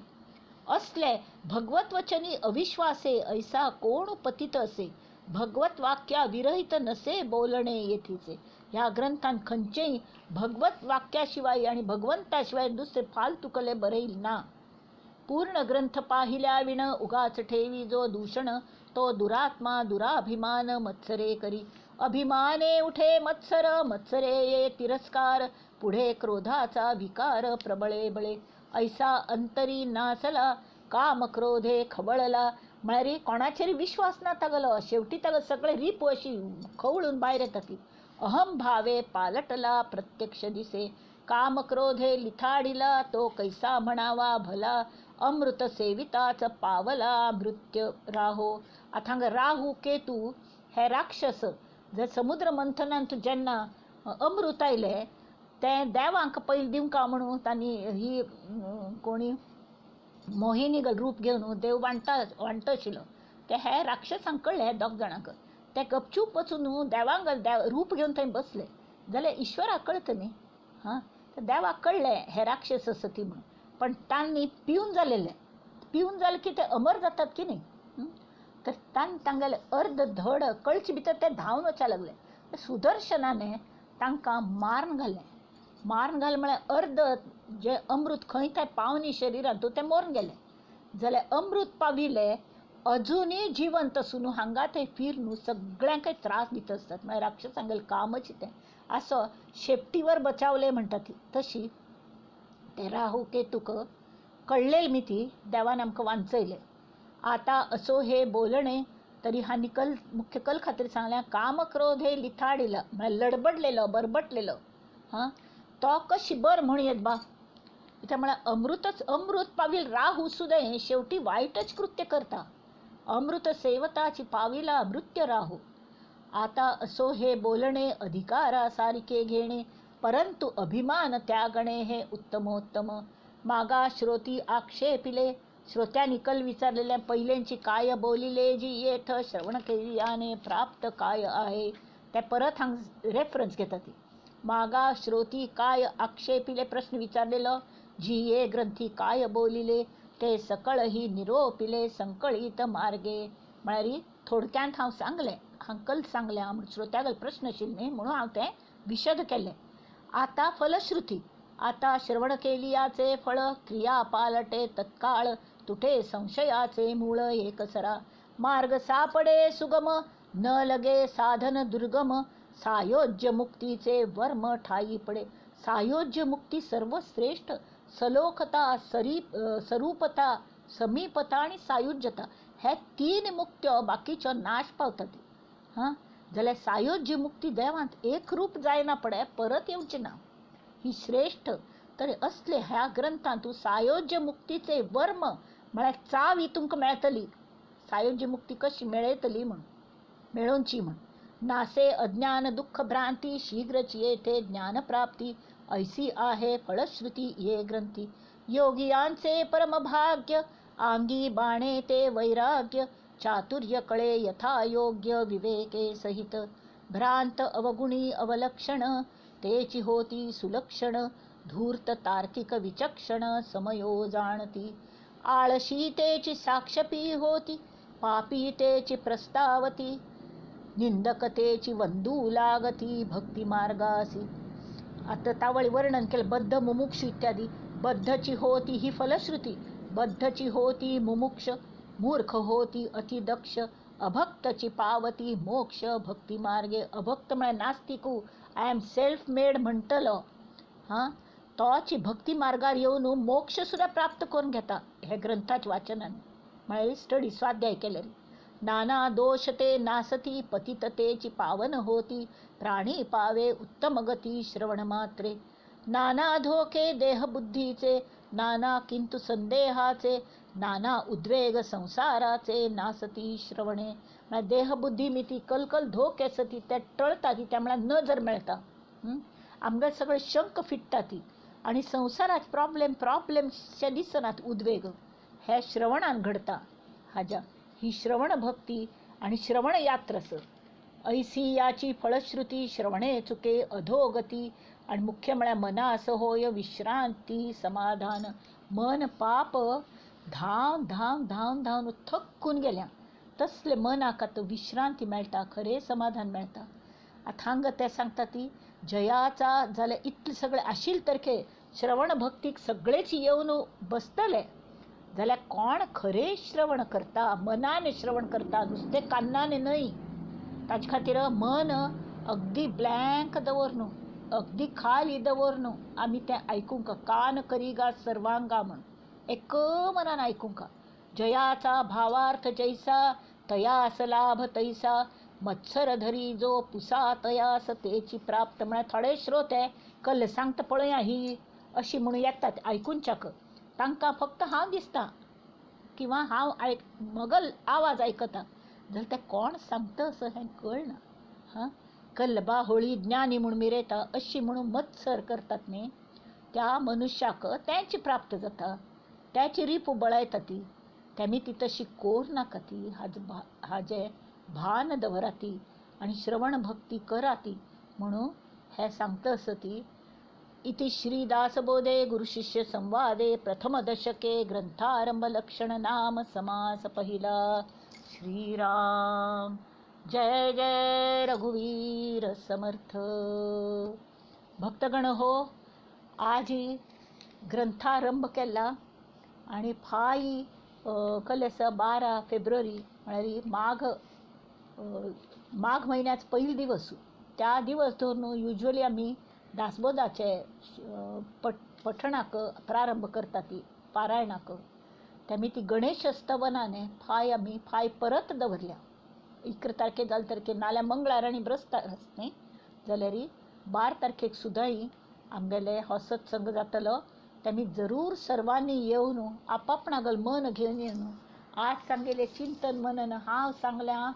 Speaker 1: असले भगवत वचनी अविश्वासे ऐसा कोण पतित असे, भगवत वाक्या विरहित नसे बोलणे येथीचे। ह्या ग्रंथान खंयचेय भगवत वाक्याशिवाय आणि भगवंताशिवाय दुसरे फालतू कले बरयल ना। पूर्ण ग्रंथ पाहिल्या विण उगाच ठेवी जो दूषण, तो दुरात्मा दुराभिमान मत्सरे करी। अभिमाने उठे मत्सर, मत्सरे ये तिरस्कार, पुढे क्रोधाचा विकार प्रबळे बळे। ऐसा अंतरी नासला काम क्रोधे खवळला, म्हळ्यार कोणाचेर विश्वास ना तागलो, शेवटी ताका सगळे रिप अशी खवळून भायर येता ती। अहम भावे पालटला प्रत्यक्ष दिसे, काम क्रोधे लिथाडिला तो कैसा म्हणावा भला, अमृत सेविताच पावला मृत्य राहो. आतां हांगा राहू केतू हे राक्षस जर समुद्र मंथनांत जेन्ना अमृत आयलें तें देवांक पयलीं दिवंका म्हणून तांणी ही कोणी मोहिनी रूप घेवन देव वांटा वांटता आशिल्लो ते हे राक्षसांक कळ्ळें हे दोग जाणांक ते गपचूप वचून देवांक रूप घेवन थंय बसले जाल्यार ईश्वराक कळटा न्ही. हां, तर देवाक कळ्ळें हे राक्षस आसा ती म्हणून, पण तांणी पिवन जालेलें, पिवन जालें की ते अमर जातात की न्ही. तर तांणी तांगेलें अर्द धड कळचे भितर ते धांवन वचपाक लागले. सुदर्शनाने तांकां मारून घालें. मारून घालें म्हळ्यार अर्द जें अमृत खंय थंय पावनी शरिरांत तें मरून गेलें. जाल्यार अमृत पाविलें अजुनूय जिवंत आसून हांगा थंय फिरून सगळ्यांकय त्रास दित आसतात. म्हळ्यार राक्षसांगेलें कामच तें असो शेपटीवर बचावले म्हणटा ती तशी ते राहू केतूक कळ्ळेल मी ती देवान आमकां वांचयलें. आतां असो हे बोलणे तरी हा निकल मुख्य कल खातीर सांगल्या काम क्रोध हे लिथाडिला म्हळ्यार लडबडलेलो बरबटलेलो हां तो कशी बर म्हणू येत बा. कित्याक म्हळ्यार अमृतच अमृत पावील राहू सुद्दां शेवटी वायटच कृत्य करता. अमृत सेवताची पाविला मृत्य राहू. आता असो हे बोलणे अधिकारा सारखे घेणे परंतु अभिमान त्यागणे हे उत्तमोत्तम. मागा श्रोती आक्षेपिले श्रोत्यांनी कल विचारलेल्या पहिल्यांची काय बोलिले जी येथ श्रवण केलियाने प्राप्त काय आहे त्या परत हांग रेफरन्स घेता ती. मागा श्रोती काय आक्षेपिले प्रश्न विचारलेलो जी ये ग्रंथी काय बोलिले ते सकळही निरोपिले संकळीत मार्गे. म्हळ्यार थोडक्यांत हांव सांगलें हांव कल सांगलें हांव श्रोत्यागेल प्रश्न आशिल्ले न्ही म्हणून हांव तें विशद केलें. आतां फलश्रुती. आता श्रवण केलियाचे फळ क्रिया पालटे तत्काळ तुटे संशयाचे मूळ एकसरा. मार्ग सापडे सुगम न लगे साधन दुर्गम सायोज्य मुक्तीचे वर्म ठाई पडे. सायोज्य मुक्ती सर्वश्रेष्ठ सलोखता सरूपता समीपता आणि सायुज्यता हे तीन मुक्त्यो बाकीच्यो नाश पावतात. हां, जाल्यार सायोज्य मुक्ती देवांत एकरूप जायना पडे परत येवची ना ही श्रेष्ठ. तर असले ह्या ग्रंथांत सायोज्य मुक्तीचे वर्म म्हळ्यार चावी तुमकां मेळटली. सायोज्य मुक्ती कशी मेळयतली म्हूण मेळोवची म्हूण. नासे अज्ञान दुःख भ्रांती शीघ्रच येथे ज्ञानप्राप्ती ऐसी आहे फलश्रुती ये ग्रंथी. योगियांचे परमभाग्य आंगी बाणे ते वैराग्य चातुर्य कळे यथायोग्य विवेके सहित. भ्रांत अवगुणी अवलक्षण तेची होती सुलक्षण धूर्त तार्किक विचक्षण समयो जाणती. आळशी तेची साक्षपी होती पापी तेची प्रस्तावती निंदकतेची वंदू लागती भक्ती मार्गासी. आता तावळी वर्णन केलं बद्ध मुमुक्ष इत्यादी. बद्धची होती ही फलश्रुती. बद्धची होती मुमुक्ष मूर्ख होती अतिदक्ष अभक्तची पावती मोक्ष भक्ती मार्गे. अभक्त म्हळ्यार नास्तिकू I am self made म्हणटलो हां तोची भक्ती मार्गार येवन मोक्ष सुद्दां प्राप्त करून घेता हे ग्रंथाच्या वाचनान म्हळ्यार स्टडी स्वाध्याय केल्यार. नाना दोष ते नासती पतिततेची पावन होती प्राणी पावे उत्तम गती श्रवण मात्रे. नाना धोके देहबुद्धीचे नाना किंतु संदेहाचे नाना उद्वेग संसाराचे नासती श्रवणे. म्हळ्यार देहबुद्धी मिती कलकल धोके आसता ती ते टळटा ती त्या म्हळ्यार नजर मेळटा आमगे सगळे शंक फिट्टा ती आनी संवसारात प्रॉब्लेम प्रॉब्लेमशे दिसनात उद्वेग हे श्रवणान घडता. हाज्या ही श्रवण भक्ती आणि श्रवण यात्र सर. ऐसी याची फलश्रुती श्रवणे चुके अधोगती आणि मुख्य म्हळ्यार मनास होय विश्रांती समाधान. मन पाप धांव धांव धांव धांवन थकून गेल्या तसले मनाक आतां विश्रांती मेळटा खरें समाधान मेळटा. आतां हांगा ते सांगता ती जयाचा जाल्यार इतलें सगळें आशिल्लें तरखे श्रवण भक्तीक सगळेच येवन बसतले जाल्यार कोण खरें श्रवण करता मनान श्रवण करता नुस्तें कान्नान न्हय. ताजे खातीर मन अगदी ब्लँक दवर न्हू अगदी खाली दवर न्हू आमी तें आयकूंक कान करिगा सर्वांगा म्हण एक मनान आयकूंक. जयाचा भावार्थ जैसा तयास लाभ तैसा मत्सर धरी जो पुसा तयास तेची प्राप्त. म्हळ्यार थोडे श्रोते कल सांगता पळया ही अशी म्हणून येतात आयकुंच्याक, तांकां फक्त हांव दिसता किंवा हांव आयक मगल आवाज आयकता जाल्यार ते कोण सांगता असो हें कळना. हां, कल्लबा होळी ज्ञानी म्हूण मिरयता अशी म्हणून मत्सर करतात न्ही, त्या मनुष्याक तेंच प्राप्त जाता, त्याची रिपू बळायता ती. तेमी ती तशी कोर नाका ती, हाजें भान दवराती आनी श्रवण भक्ती कराती म्हणून हें सांगता आसा ती. इति श्री दासबोधे गुरुशिष्य संवादे प्रथम दशके ग्रंथारंभ लक्षण नाम समास पहिला. श्रीराम जय जय रघुवीर समर्थ. भक्तगण हो, आजी ग्रंथारंभ केला आनी फाय कल आसा 12 फेब्रुवारी म्हळ्यार माघ माघ म्हयन्याचो पयलो दिवस. त्या दिवस धरून युज्वली आमी दासबोधाचे पठणाक प्रारंभ करता ती पारायणाक. तेमी ती गणेश स्तवनाने फाय आमी फाय परत दवरल्या 11 तारखेक जाले तारखे, नाल्यार मंगळार आनी ब्रस्तार न्ही जाल्यार 12 तारखेक सुद्दां आमगेले हो सत्संग जातलो. तेमी जरूर सर्वांनी येवन आपापणागल मन घेवन येवन आज सांगलेले चिंतन मनन हांव सांगल्या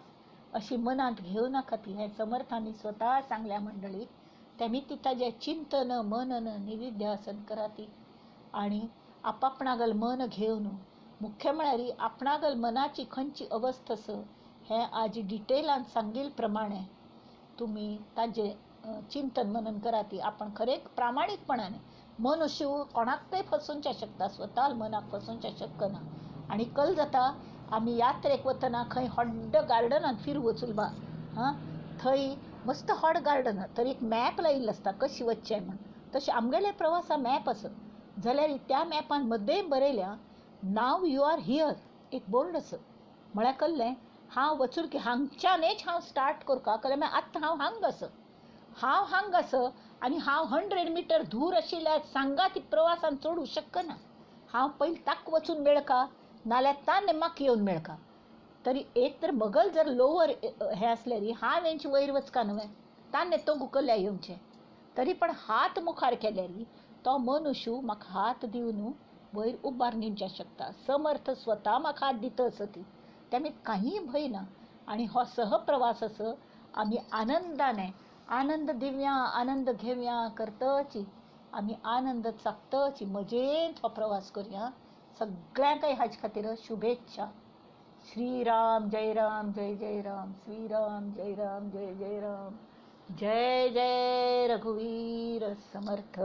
Speaker 1: अशी मनांत घेवं नाका ती, हें समर्थांनी स्वता सांगल्या मंडळी. तेमी ती ताजें चिंतन मनन निधिध्यासन कराती आनी आपापणागल मन घेवन मुख्य म्हळ्यार आपणागल मनाची खंयची अवस्था आसा हें आज डिटेलान सांगिल प्रमाणे तुमी ताजें चिंतन मनन कराती. आपण खरें प्रामाणीकपणाने मनुष्य कोणाकय फसोवच्या शकता, स्वता मनाक फसोवच्या शकना. आनी कल जाता आमी यात्रेक वतना खंय व्हड गार्डनांत फिरू वचूल बा, हां थंय मस्त व्हड गार्डन तर एक मॅप लायिल्लो आसता कशी वचचें म्हण, तशें आमगेले प्रवासा मॅप आसा जाल्यार त्या मॅपान मदें बरयल्या नाव you are here एक बोर्ड आसा. म्हळ्यार कळ्ळें हांव वचून की हांगच्यानच हांव स्टार्ट करता, कळ्ळें मागीर आतां हांव हांगा आसा, हांव हांगा आसा आनी हांव 100 मिटर दूर आशिल्ल्या सांगा ती प्रवासान चडूं शकना. हांव पयलीं ताका वचून मेळका नाल्यार ताणें म्हाका येवन मेळका. तरी एक तर मगल जर लोवर हें आसल्यार हांव हेंचे वयर वचका न्हय, ताणें तो गुकल्या येवचें. तरी पण हात मुखार केल्यार तो मनुष्य म्हाका हात दिवन वयर उबार दिवच्या शकता. समर्थ स्वता म्हाका हात दिता आसा ती, तेमी कांय भंय ना. आनी हो सहप्रवास आसा आमी आनंदाने आनंद दिवया आनंद घेवया करतची आमी आनंद चाकतची मजेंत हो प्रवास करुया. सगळ्यांकय हाजे खातीर शुभेच्छा. श्रीराम जय राम जय जय राम, श्रीराम जय राम जय जय राम, जय जय रघुवीर समर्थ.